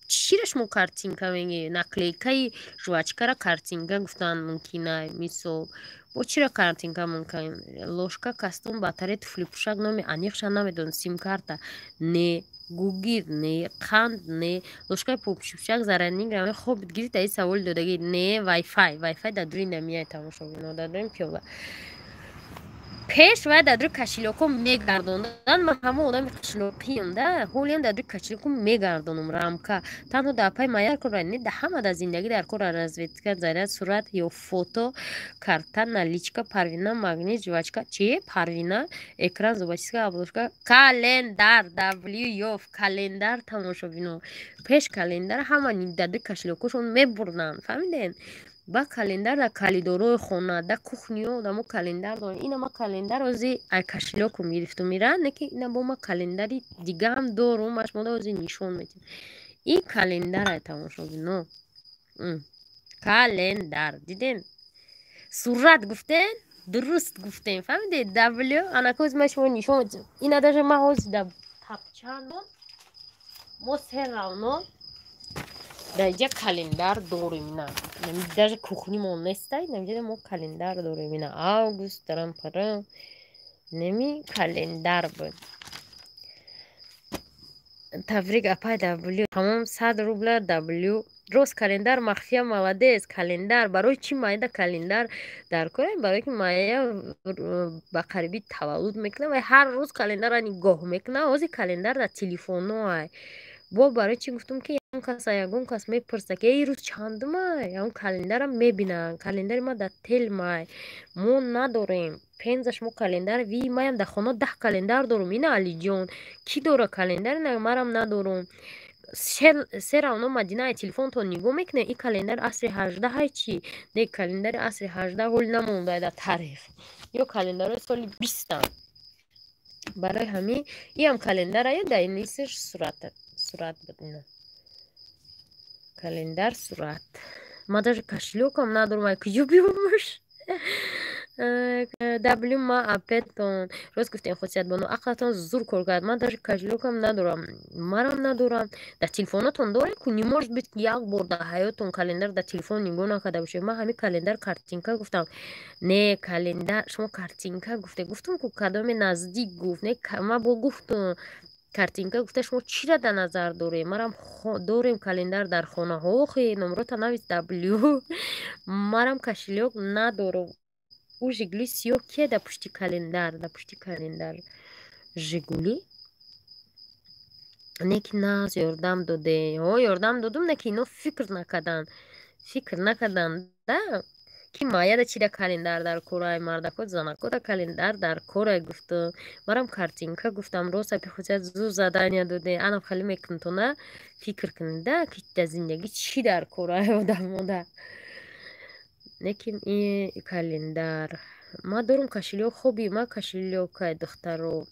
Чира шумо картинка мегӯед? Наклейкаи жвачкара картинка гуфтан мумкина, мисол. Бо чира картинка мумкин? Ложка, костюм, батарея, туфлипӯшак, номи аниқша намедонам. Симкарта не, гугир не, қанд не, ложкаи попшипшак, зарядник, хоб гирифт. Аи саволи додагӣ не. Вайфай, вайфай дар дури намияй, тамошобино, дар дури пиёла. Пеш вай дар дури кошелёкҳо мегардонданд. Ман ҳамон одами қишлоқиам да, ҳолиам дар дури кошелёкҳо мегардонам. Рамка танҳо дар пай мая кора не, да ҳама дар зиндагӣ дар кора. Розетка, заряд, сурат ё фото, карта, наличка, парвина, магнит, жвачка. Чи парвина? Экран, зубочистка, обложка, календар. Ёф, календар, тамошобино. Пеш календар ҳама дар дури кошелёкҳошон мебурданд, фаҳмидед? Ба календар дар коридорҳои хона, дар кухниё одамо календар доранд. Ина ма календар ози ай кошелёкум гирифтум ира, не ки ина бо ма календари дигаам дорум, ма шумода ози нишон медиҳам. Ин календарай, тамошобино, календар диден. Сурат гуфтен, дуруст гуфтем, фаҳмидед? W анакози ма шумо нишон медиҳам. Ина даже ма ҳози да тапчандон мо се равно дар инҷа календар дорем. Ина даже кухнимон нестай, намиҷа мо календар дорем. Ина август дарам парам, неми календар буд. Табрик, апай W, тамом, 100 рубла. W рост, календар махфия, молодец. Календар барои чӣ майда календар дар корем? Барое ки майя ба қарибӣ таваллуд мекунад ва ҳар рӯз календарра нигоҳ мекунад. Ҳозир календар дар телефонҳоай. Бо барои чӣ гуфтум, ки ягон кас, ягон кас мепурса, ки эй, рӯз чандумай, ягон календарам мебинанд. Календари ма дар телмай, мо надорем пенза. Шумо календар ви, маям дар хона 10 календар дорум. Ина, Алиҷон, кӣ дора календар? Ина марам надорум. Се равно Мадина, телефонтон нигоҳ мекунед. Ин календари асри ҳаждаҳай чӣ? Не, календари асри 18 ҳоли намонда дар таърих ё календарҳои соли бистам. Барои ҳамин иам календарая, дар инисиш сурат, сурат буд. Ина календар, сурат. Ма даже кошелёкам надорам, ай куҷо биёмаш? Даблю ма апетон рост гуфтем, Хусиятбону, ақлатон зур кор кард. Ман даже кошелёкам надорам, марам надорам. Дар телефонатон дорем ку? Не может быть, як бор дар ҳаётон календар дар телефон нигоҳ накарда бошед. Ман ҳамин календар картинка гуфтам. Не, календар шумо картинка гуфте, гуфтум ку, кадоме наздик гуфт. Не, ман бо гуфтум картинка гуфта, шумо чира дар назар дорем? Марам дорем календар дар хонаҳо. Охе, номрота навис. Даблю, марам кошелёк надорам. Ӯ Жигули сиёҳ кия дар пушти календар? Дар пушти календар Жигули не ки наз ёрдам доде. Ҳо, ёрдам додум, не ки ино фикр накарданд, фикр накарданд да, ки маяда чида календар дар корай, мардако, занако да календар дар корай. Гуфтум, марам картинка гуфтам. Рост, апи Хусият, зуд задания доде. Анам хеле мекунтона, фикр кунед да, ки дар зиндагӣ чӣ дар корай одамода. Лекин и календар ма дорум, кошелёк хоби ма кошелёкай, духтаро.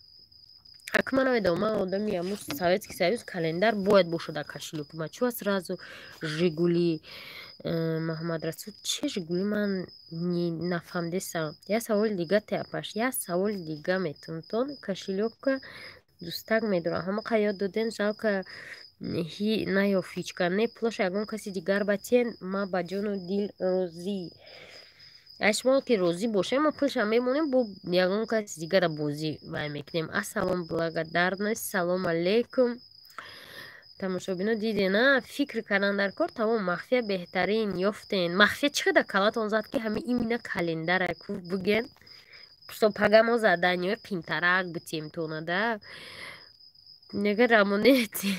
Ака, ман намедонам, ман одами аму Советский Союз, календар бояд бошад дар кошелёки ма. Чӯ сразу Жигули? Маҳамадрасул, чи Жигули? Ман нафаҳмдесам. Як саволи дига теапаш, як саволи дига метунтон. Кошелёка дӯстак медорам, ҳамақа ёд доден. Жалко, наёфт ҳичка. Не, пулаша ягон каси дигар батиен, ма ба ҷону дил розӣ. Ай, шумо ки розӣ бошем, мо пулша мемонем, бо ягон каси дигара бозӣ вай мекунем. Ассалом, благодарность, салом алейкум, тамошобино. Дидена, фикр кардан дар кор тамом. Махфия беҳтарин ёфтен. Махфия чӣ қадар калатон зад, ки ҳами имина календара ку буген? Что пага мо заданиёи қинтарак битем тонада нега рамонети.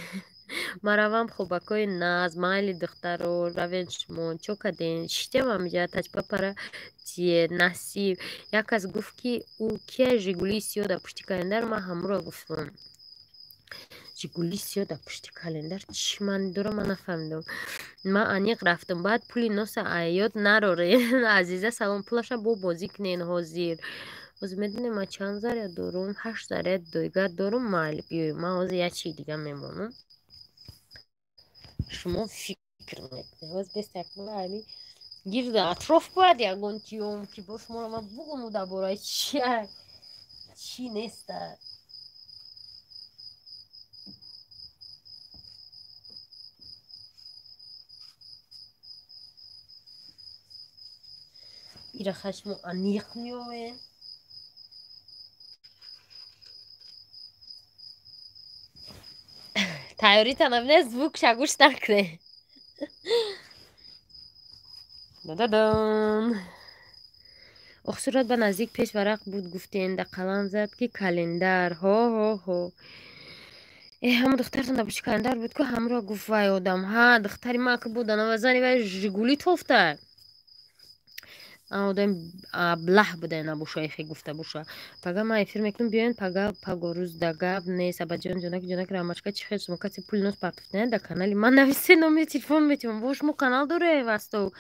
Маравам хобакои наз, майли, духтаро, равен. Шумо чо каден? Шитем ҳамиҷа тачпапара тие насиб. Як кас гуфт, ки ӯ кия Жигули сиё дар пушти календар. Ман ҳамуро гуфтам. Жигули сиё дар пушти календар чӣ маъни дорам, ман нафаҳмидам. Ман аниқ рафтам. Баъд пули носа ёд нароре. Азиза, салом. Пулаша бо бозӣ кунен. Ҳозир медонем, ман чанд заряд дорум? Ҳашт заряд дигар дорум. Майли, биёй, ман ҳозир як чизи дига мемонам, шумо фикр мекунед. Ҳозир бестакмала ҳами гирда атроф бояд ягон тиём, ки бо шуморо ман бугуму дар бораи чия чӣ неста. Ира шумо аниқ меовен. Тайёрита набине, звукша гӯш накунед. Дададон. Ох, сурат ба наздик пеш варақ буд, гуфтен, да қалам зад, ки календар. Ҳо, ҳо, ҳо. Э, ҳама духтартон дар пушти календар буд ку, ҳамро гуфт вай одам. Ҳа, духтари ман ки буда, навазани вай Жигули тофта. Одам аблаҳ буда набоша, эхе гуфта боша. Пага ман эфир мекунам, биёен пага, пагорӯз да гап нест. Абаҷон, ҷонаки, ҷонаки, рамашка, чӣ хел? Шумо касе пули нос партофтана дар канали ман нависе, номери телефон метиҳам. Бо шумо канал доре вастов.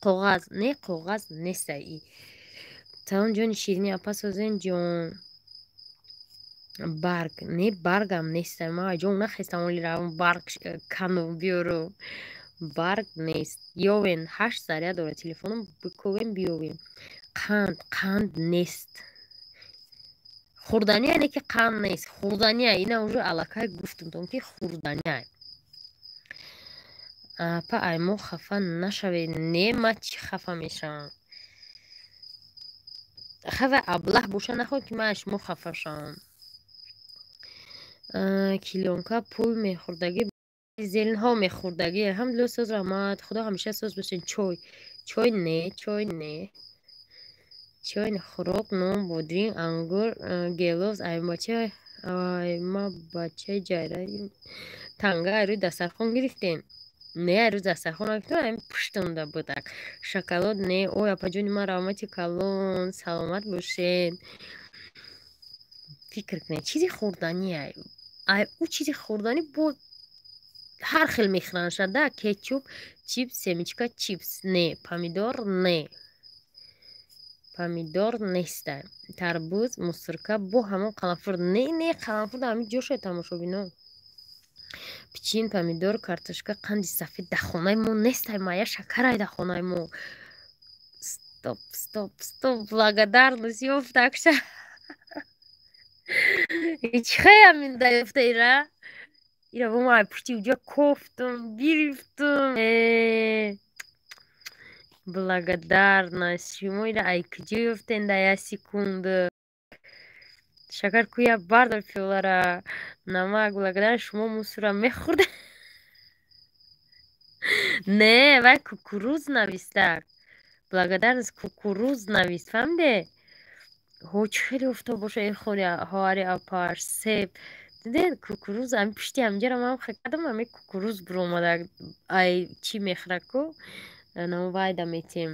Коғаз не, коғаз неста и. Салом, ҷони ширини, апа, созен ҷон. Барг не, баргам неста. Ман ҷон нахестам, оли равам барг кану биёру. Барг нест. Ёвен, ҳашт заряд дорад телефоном, биковем, биёвем. Қанд, қанд нест. Хӯрдания не, ки қанд нест, хӯрдания. Ина уже аллакай гуфтумтон, ки хӯрдания. Апа, ай мо хафа нашавед. Не, ман чӣ хафа мешавам? Хафа аблаҳ боша, нахоҳед, ки ман аз шумо хафа шавам. Килёнка пул мехӯрдагӣ, зелнҳо мехӯрдагӣ. Алҳамдулилла, соз, раҳмат, худо ҳамеша соз бошед. Чой, чой не, чой не, чой. Хӯрок: нон, бодринг, ангур, гелос. Аймача, айма бачаи ҷайра, танга ай рӯи дастархон гирифтем? Не, ай рӯи дастархон нагирифтем, ами пуштонда будак. Шоколад не. Ой, апаҷони ман, раҳмати калон, саломат бошед. Фикр кунед, чизи хӯрданӣ. Ай ӯ чизи хӯрданӣ бо ҳар хел мехӯранша да. Кетчуп, чипс, семечка, чипс не, помидор не, помидор неста. Тарбуз, мусорка, бо ҳамон қаламфур не, не, қаламфур ҳами ҷоша, тамошобино. Пичин, помидор, картошка, қанди сафед дар хонаи мо нестай, мая шакарай дар хонаи мо. Стоп, стоп, стоп, благодарность ёфтакша. Чихай ҳамин да ёфта ира? Ира бо ман пушти уҷа кофтум, гирифтум. Благодарность. Шумо ира ай куҷо ёфтен да як секунда? Шакар куя бардор пиёлара. Намак, благодарность, шумо мусора мехӯрда. Не, вай кукуруз навистак. Благодарность кукуруз навист, фаҳмиде? Ҳо, чӣ хеле офтоб боша, э хоҳари апаш, себ. Дидед, кукуруз ами пушти ҳамҷара ман кардам, ами кукуруз биромада. Ай чӣ мехӯра ку? Намо вайда метиҳем.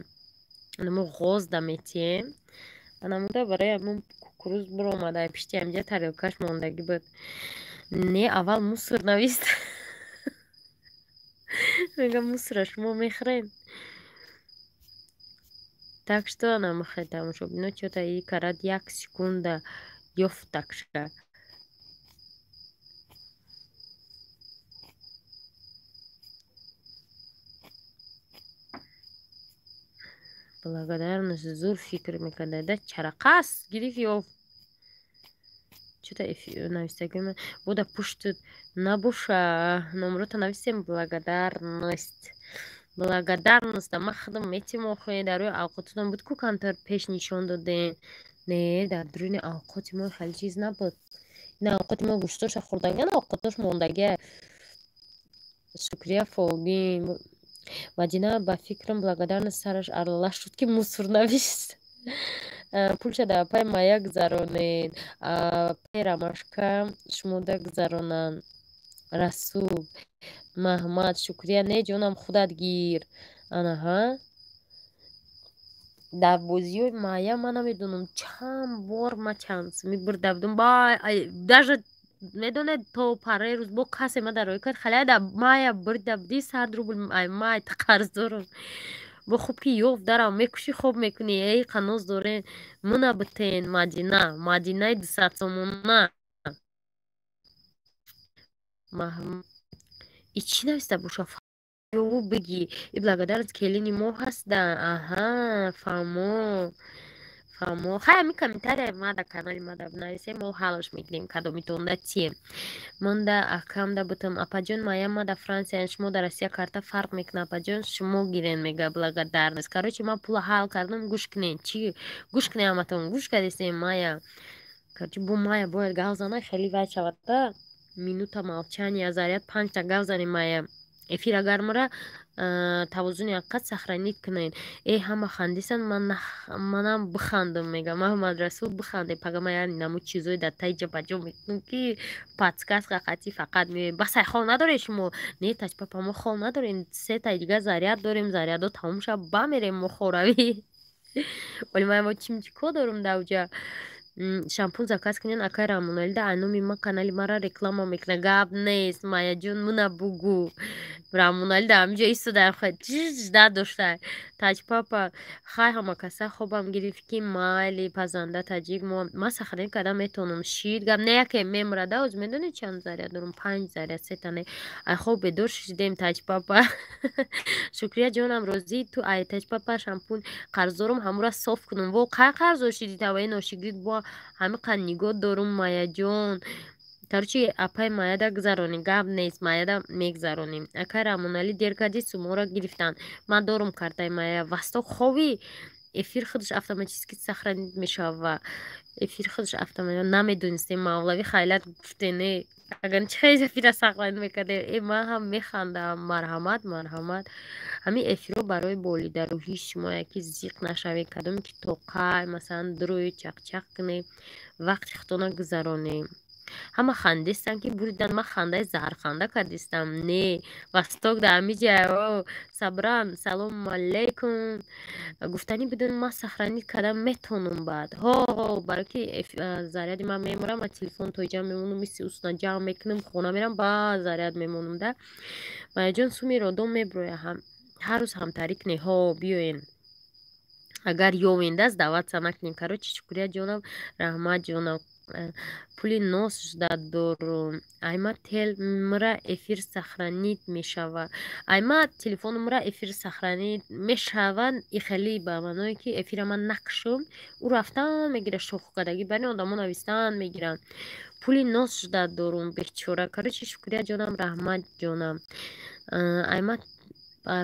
Намо ғозда метиҳем. Анамуда барои ҳамон кукуруз биромада. Ай пушти ҳамҷа тарелкаш мондагӣ буд. Не, аввал мусор навист. Мегам, мусора шумо мехӯред? Так что анамахай, тамошобино, чё-то и карад як секунда ёфтакша. Благодарность зур фикр мекарда. Да чарақас гирифт ёфт. Чё-то навистагӣ буда пуштут набоша. Номрота нависем, благодарность. Благодарность ма худам метим охе, дар рӯи авқотатон буд ку, камтар пеш нишон додем. Не, дар дуруни авқоти мо хеле чиз набуд. Ин авқоти мо гӯштоша хӯрдагиан, авқотош мондагия. Шукрия фолбин. Мадина, ба фикрам, благодарность сараш аралаш шуд, ки мусор навист. Пулша дар пай мая гузаронед. Пай рамашка шумода гузаронанд. Расул. Маҳмад, шукрия, не ҷонам, худат гир. Анаҳа. Дар бозиҳои майя ман намедонам чанд бор ма чанд сумӣ бурда будам. Даже медонед, то параи рӯз бо касе ма дароӣ кард, халия да майя бурда будӣ 100 рубл, ай май қарз дорам. Бо хуб ки ёфт дарам мекушӣ, хоб мекунӣ. Эй, қаноз дорен, муна битен, Мадина, Мадинаи 200 сомона. И чӣ нависта боша? Ёву бигӣ. И благодарность келини мо ҳаста. Аҳа, фаҳмо. Фаҳмо. Хай, ами комментария ма дар канали ма да бинависем, мо ҳаллаш мекунем, кадомитонда тием. Монда акамда бутам. Апаҷон, мая ма дар Франсия, шумо дар Россия, карта фарқ мекунад, апаҷон, шумо гирен, мега благодарность. Короче, ман пула ҳал кардам, гӯш кунед. Чӣ? Гӯш кунед ҳаматон, гӯш кардистем, мая. Короче, бо мая бояд гап зана, хеле вай шавад да. Минута молчания, заряд панҷта гап занем, мая. Эфир агар мара тавозуни ҳақиқат сохранить кунед. Э, ҳама хандисанд, манам бихандам, мега Маҳмад Расул, биханде. Пага ман яъне намуд чизое дар таи ҷабаҷо мекунам, ки подсказка қатӣ фақат меоем. Басай, хол надоред шумо? Не, тачпапа, мо хол надорем, сетаи дигар заряд дорем, зарядо тамом шава, бамерем мо хоравӣ. Вале ман мо чимчико дорум дар уҷа. Шампун заказ кунен, акай Рамоналида, айноми ма канали мара реклама мекуна. Гап нест, Маяҷон, муна бугу. Рамоналида ҳамиҷо истода жда дошта. Таҷпапа, хай, ҳама каса хобам гирифт, ки майли, пазанда таҷик мо ман сохранить карда метавонам. Шид гап не, яке мемурада. Оз медонед чанд заряд дорум? Панҷ заряд, сета не. Ай хоб бедор шидем, таҷпапа. Шукрия ҷонам, розии ту, ай таҷпапа шампун қарздорум, ҳамура соф кунум. Во, қай қарздор шиди, таваи ношигирд, бо ҳамиқа нигоҳ дорум, Маяҷон. Короче, апай Маяда гузаронем, гап нест, Маяда мегузаронем. Акай Рамоналӣ, дер кардӣ, суморо гирифтанд. Ман дорум картаи Мая. Васток, хови, эфир худаш автоматически сохранить мешава. Эфир худаш автомат намедонистем, мавлавӣ хайлат гуфте, не, агар чӣ хел эфира сохранить мекардем? Э, ман ҳам механдам. Марҳамат, марҳамат. Ҳамин эфирҳо барои болидарӯҳии шумо, яки зиқ нашавед, кадоме ки тоқай, масалан, дурӯи чақчақ кунед, вақти худтона гузаронем. Ҳама хандистанд, ки буридан, ман хандаи заҳрханда кардистам. Не, васток дар ҳамиҷа сабран, салому алейкум. Гуфтанӣ будем, ман сохранить кардам метавонам баъд. Ҳо, барое ки заряди ман мемонам, ман телефон то ҷамъ мемонам, мисли усна ҷамъ мекунам, хона мерам, баъд заряд мемонам да. Маяҷон, суми родом меброя, ҳар рӯз ҳамтарӣ кунед. Ҳо, биёен. Агар ёвендаст, даъватса накунем. Короче, шукрия ҷонам, раҳмат ҷонам. Пули нос жда дорум. Айма тел мра эфир сохранить мешава. Айма телефону мра эфир сохранить мешава, и хеле ба маъное ки эфира ман накшум, ӯ рафтан мегира шохкадаги, бари одамо навистан мегиранд. Пули нос жда дорум бечора. Короче, шукрия ҷонам, раҳмат ҷонам. Айма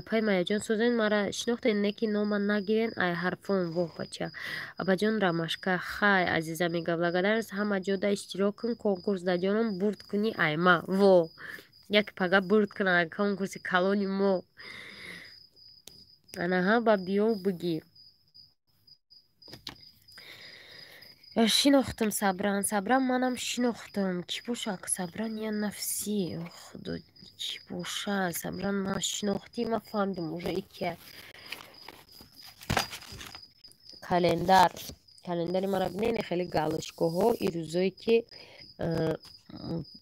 пай Маяҷон созен мара шинохтен, не ки нома нагирен, ай ҳарфон воҳ бача. Абаҷон Рамашка хай азиза мега благодарность ҳама ҷода иштирок кун конкурс да ҷоном бурд кунӣ айма во. Як пага бурд кунад конкурси калони мо. Анаҳа ба биё бигир. Шинохтам Сабран, Сабран манам шинохтам. Кӣ боша Сабран я нафси. Худо кӣ боша Сабран ман шинохтӣ, ман фаҳмидам уже икия. Календар. Календари мара бинед, хеле галочкаҳо и рӯзое ки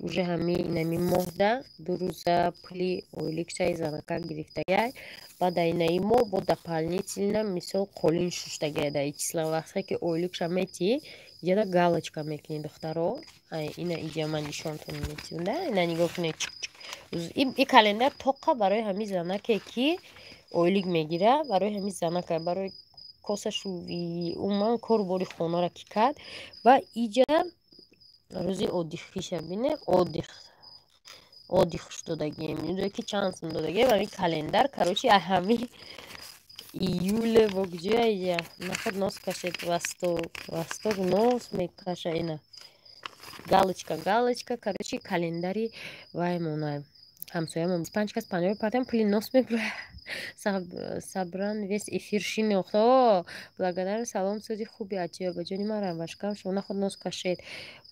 уже ҳами инами моҳда ду рӯза пули ойликшаи занака гирифтагай. Баъд инаи моҳ бо дополнительно мисол қолин шуштагай дар и числа. Вақте ки ойликша метиҳӣ, иҷода галочка мекунӣ духтаро. Ай ина иҷа ман нишонтон метиҳам да. Ина нигоҳ кунед. И календар тоқа барои ҳами занаке ки ойлик мегира, барои ҳами занака, барои косашувӣ, умуман кору бори хонаро ки кард. Ва иҷа рӯзи отдихиша бине, отдих отдих додагием. Рӯзе ки чанд сум додагием, ҳами календар, короче, ҳами июле бо куҷоя иҷа? Наход нос кашед восток, восток нос мекаша ина. Галочка, галочка, короче, календари вай монай. Ҳамсоямон 25 кас 50 партиям пули нос мебурад. Сабран весь эфир шинохт. О, благодарю, салом, сӯзи хуби аҷиб. Абаҷони ман Рамашкам, шумо наход нос кашед.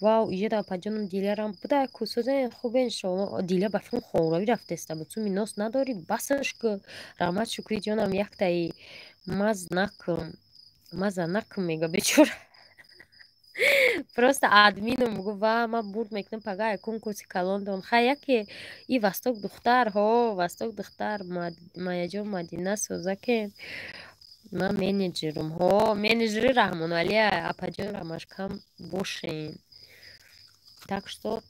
Вау, иҷода апаҷоном Дилярам буда ку сӯзен хубен шумо. Диля ба филм хонравӣ рафтеста буд. Суми нос надорӣ, басаш ку. Раҳмат шукри ҷонам, яктаи маз накун. Маза накун мега бечора. Просто админом гуфт ва ман бурд мекунам пага конкурси калондон. Хай яке и восток духтар, ҳо, восток духтар, Маяҷон Мадина созаке. Ман менеҷерум, ҳо, менеҷери Раҳмоналия, апаҷон Рамашкам бошен. Так что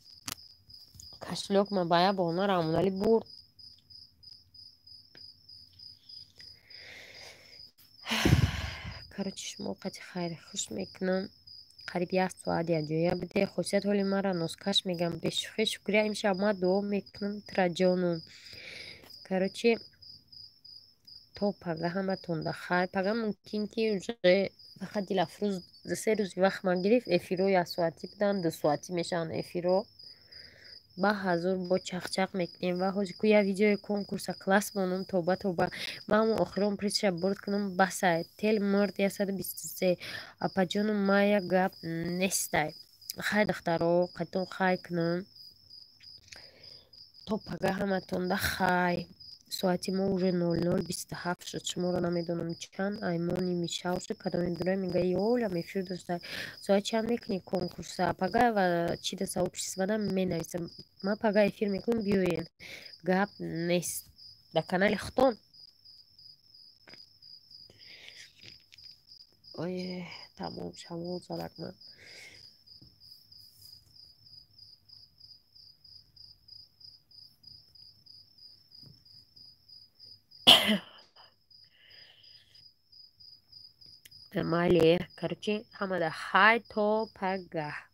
кошелёк ма ба як баҳона Раҳмонали бурд. Короче, шумо қати хайри хуш мекунам. Қариб як соат якҷоя буде. Хосият ҳоли маро носкаш мегам. Бешӯхӣ шукрия имшаб ман дуо мекунам траҷону. Короче, то пага ҳаматонда хайр. Пага мумкин ки уже фақат Дилафрӯз се рӯзи вақт ман гирифт, эфиро як соатӣ буданд, ду соатӣ мешаванд эфиро. Ба ҳазор бо чақчақ мекунем ва ҳозир ку як видеои конкурса класс монум, тоба тоба. Ман ҳамон охирон призша бурд кунам, басай. Тел мурд 123. Апаҷону мая гап нестай. Хай духтаро, қайтон хай кунам. То пага ҳаматонда хай. Соати мо уже 00:27 шуд. Шуморо намедонам чанд, ай мо ними шав шуд. Кадоме дура мега ёлам эфир дошта. Соат чанд мекунӣ конкурса? Пага ва чи да сообществода менависам. Ман пага эфир мекунам, биёен. Гап нест. Дар канали худтон. Ой, тамом шамол задак ман. Майли, короче, ҳамада хай то пагаҳ.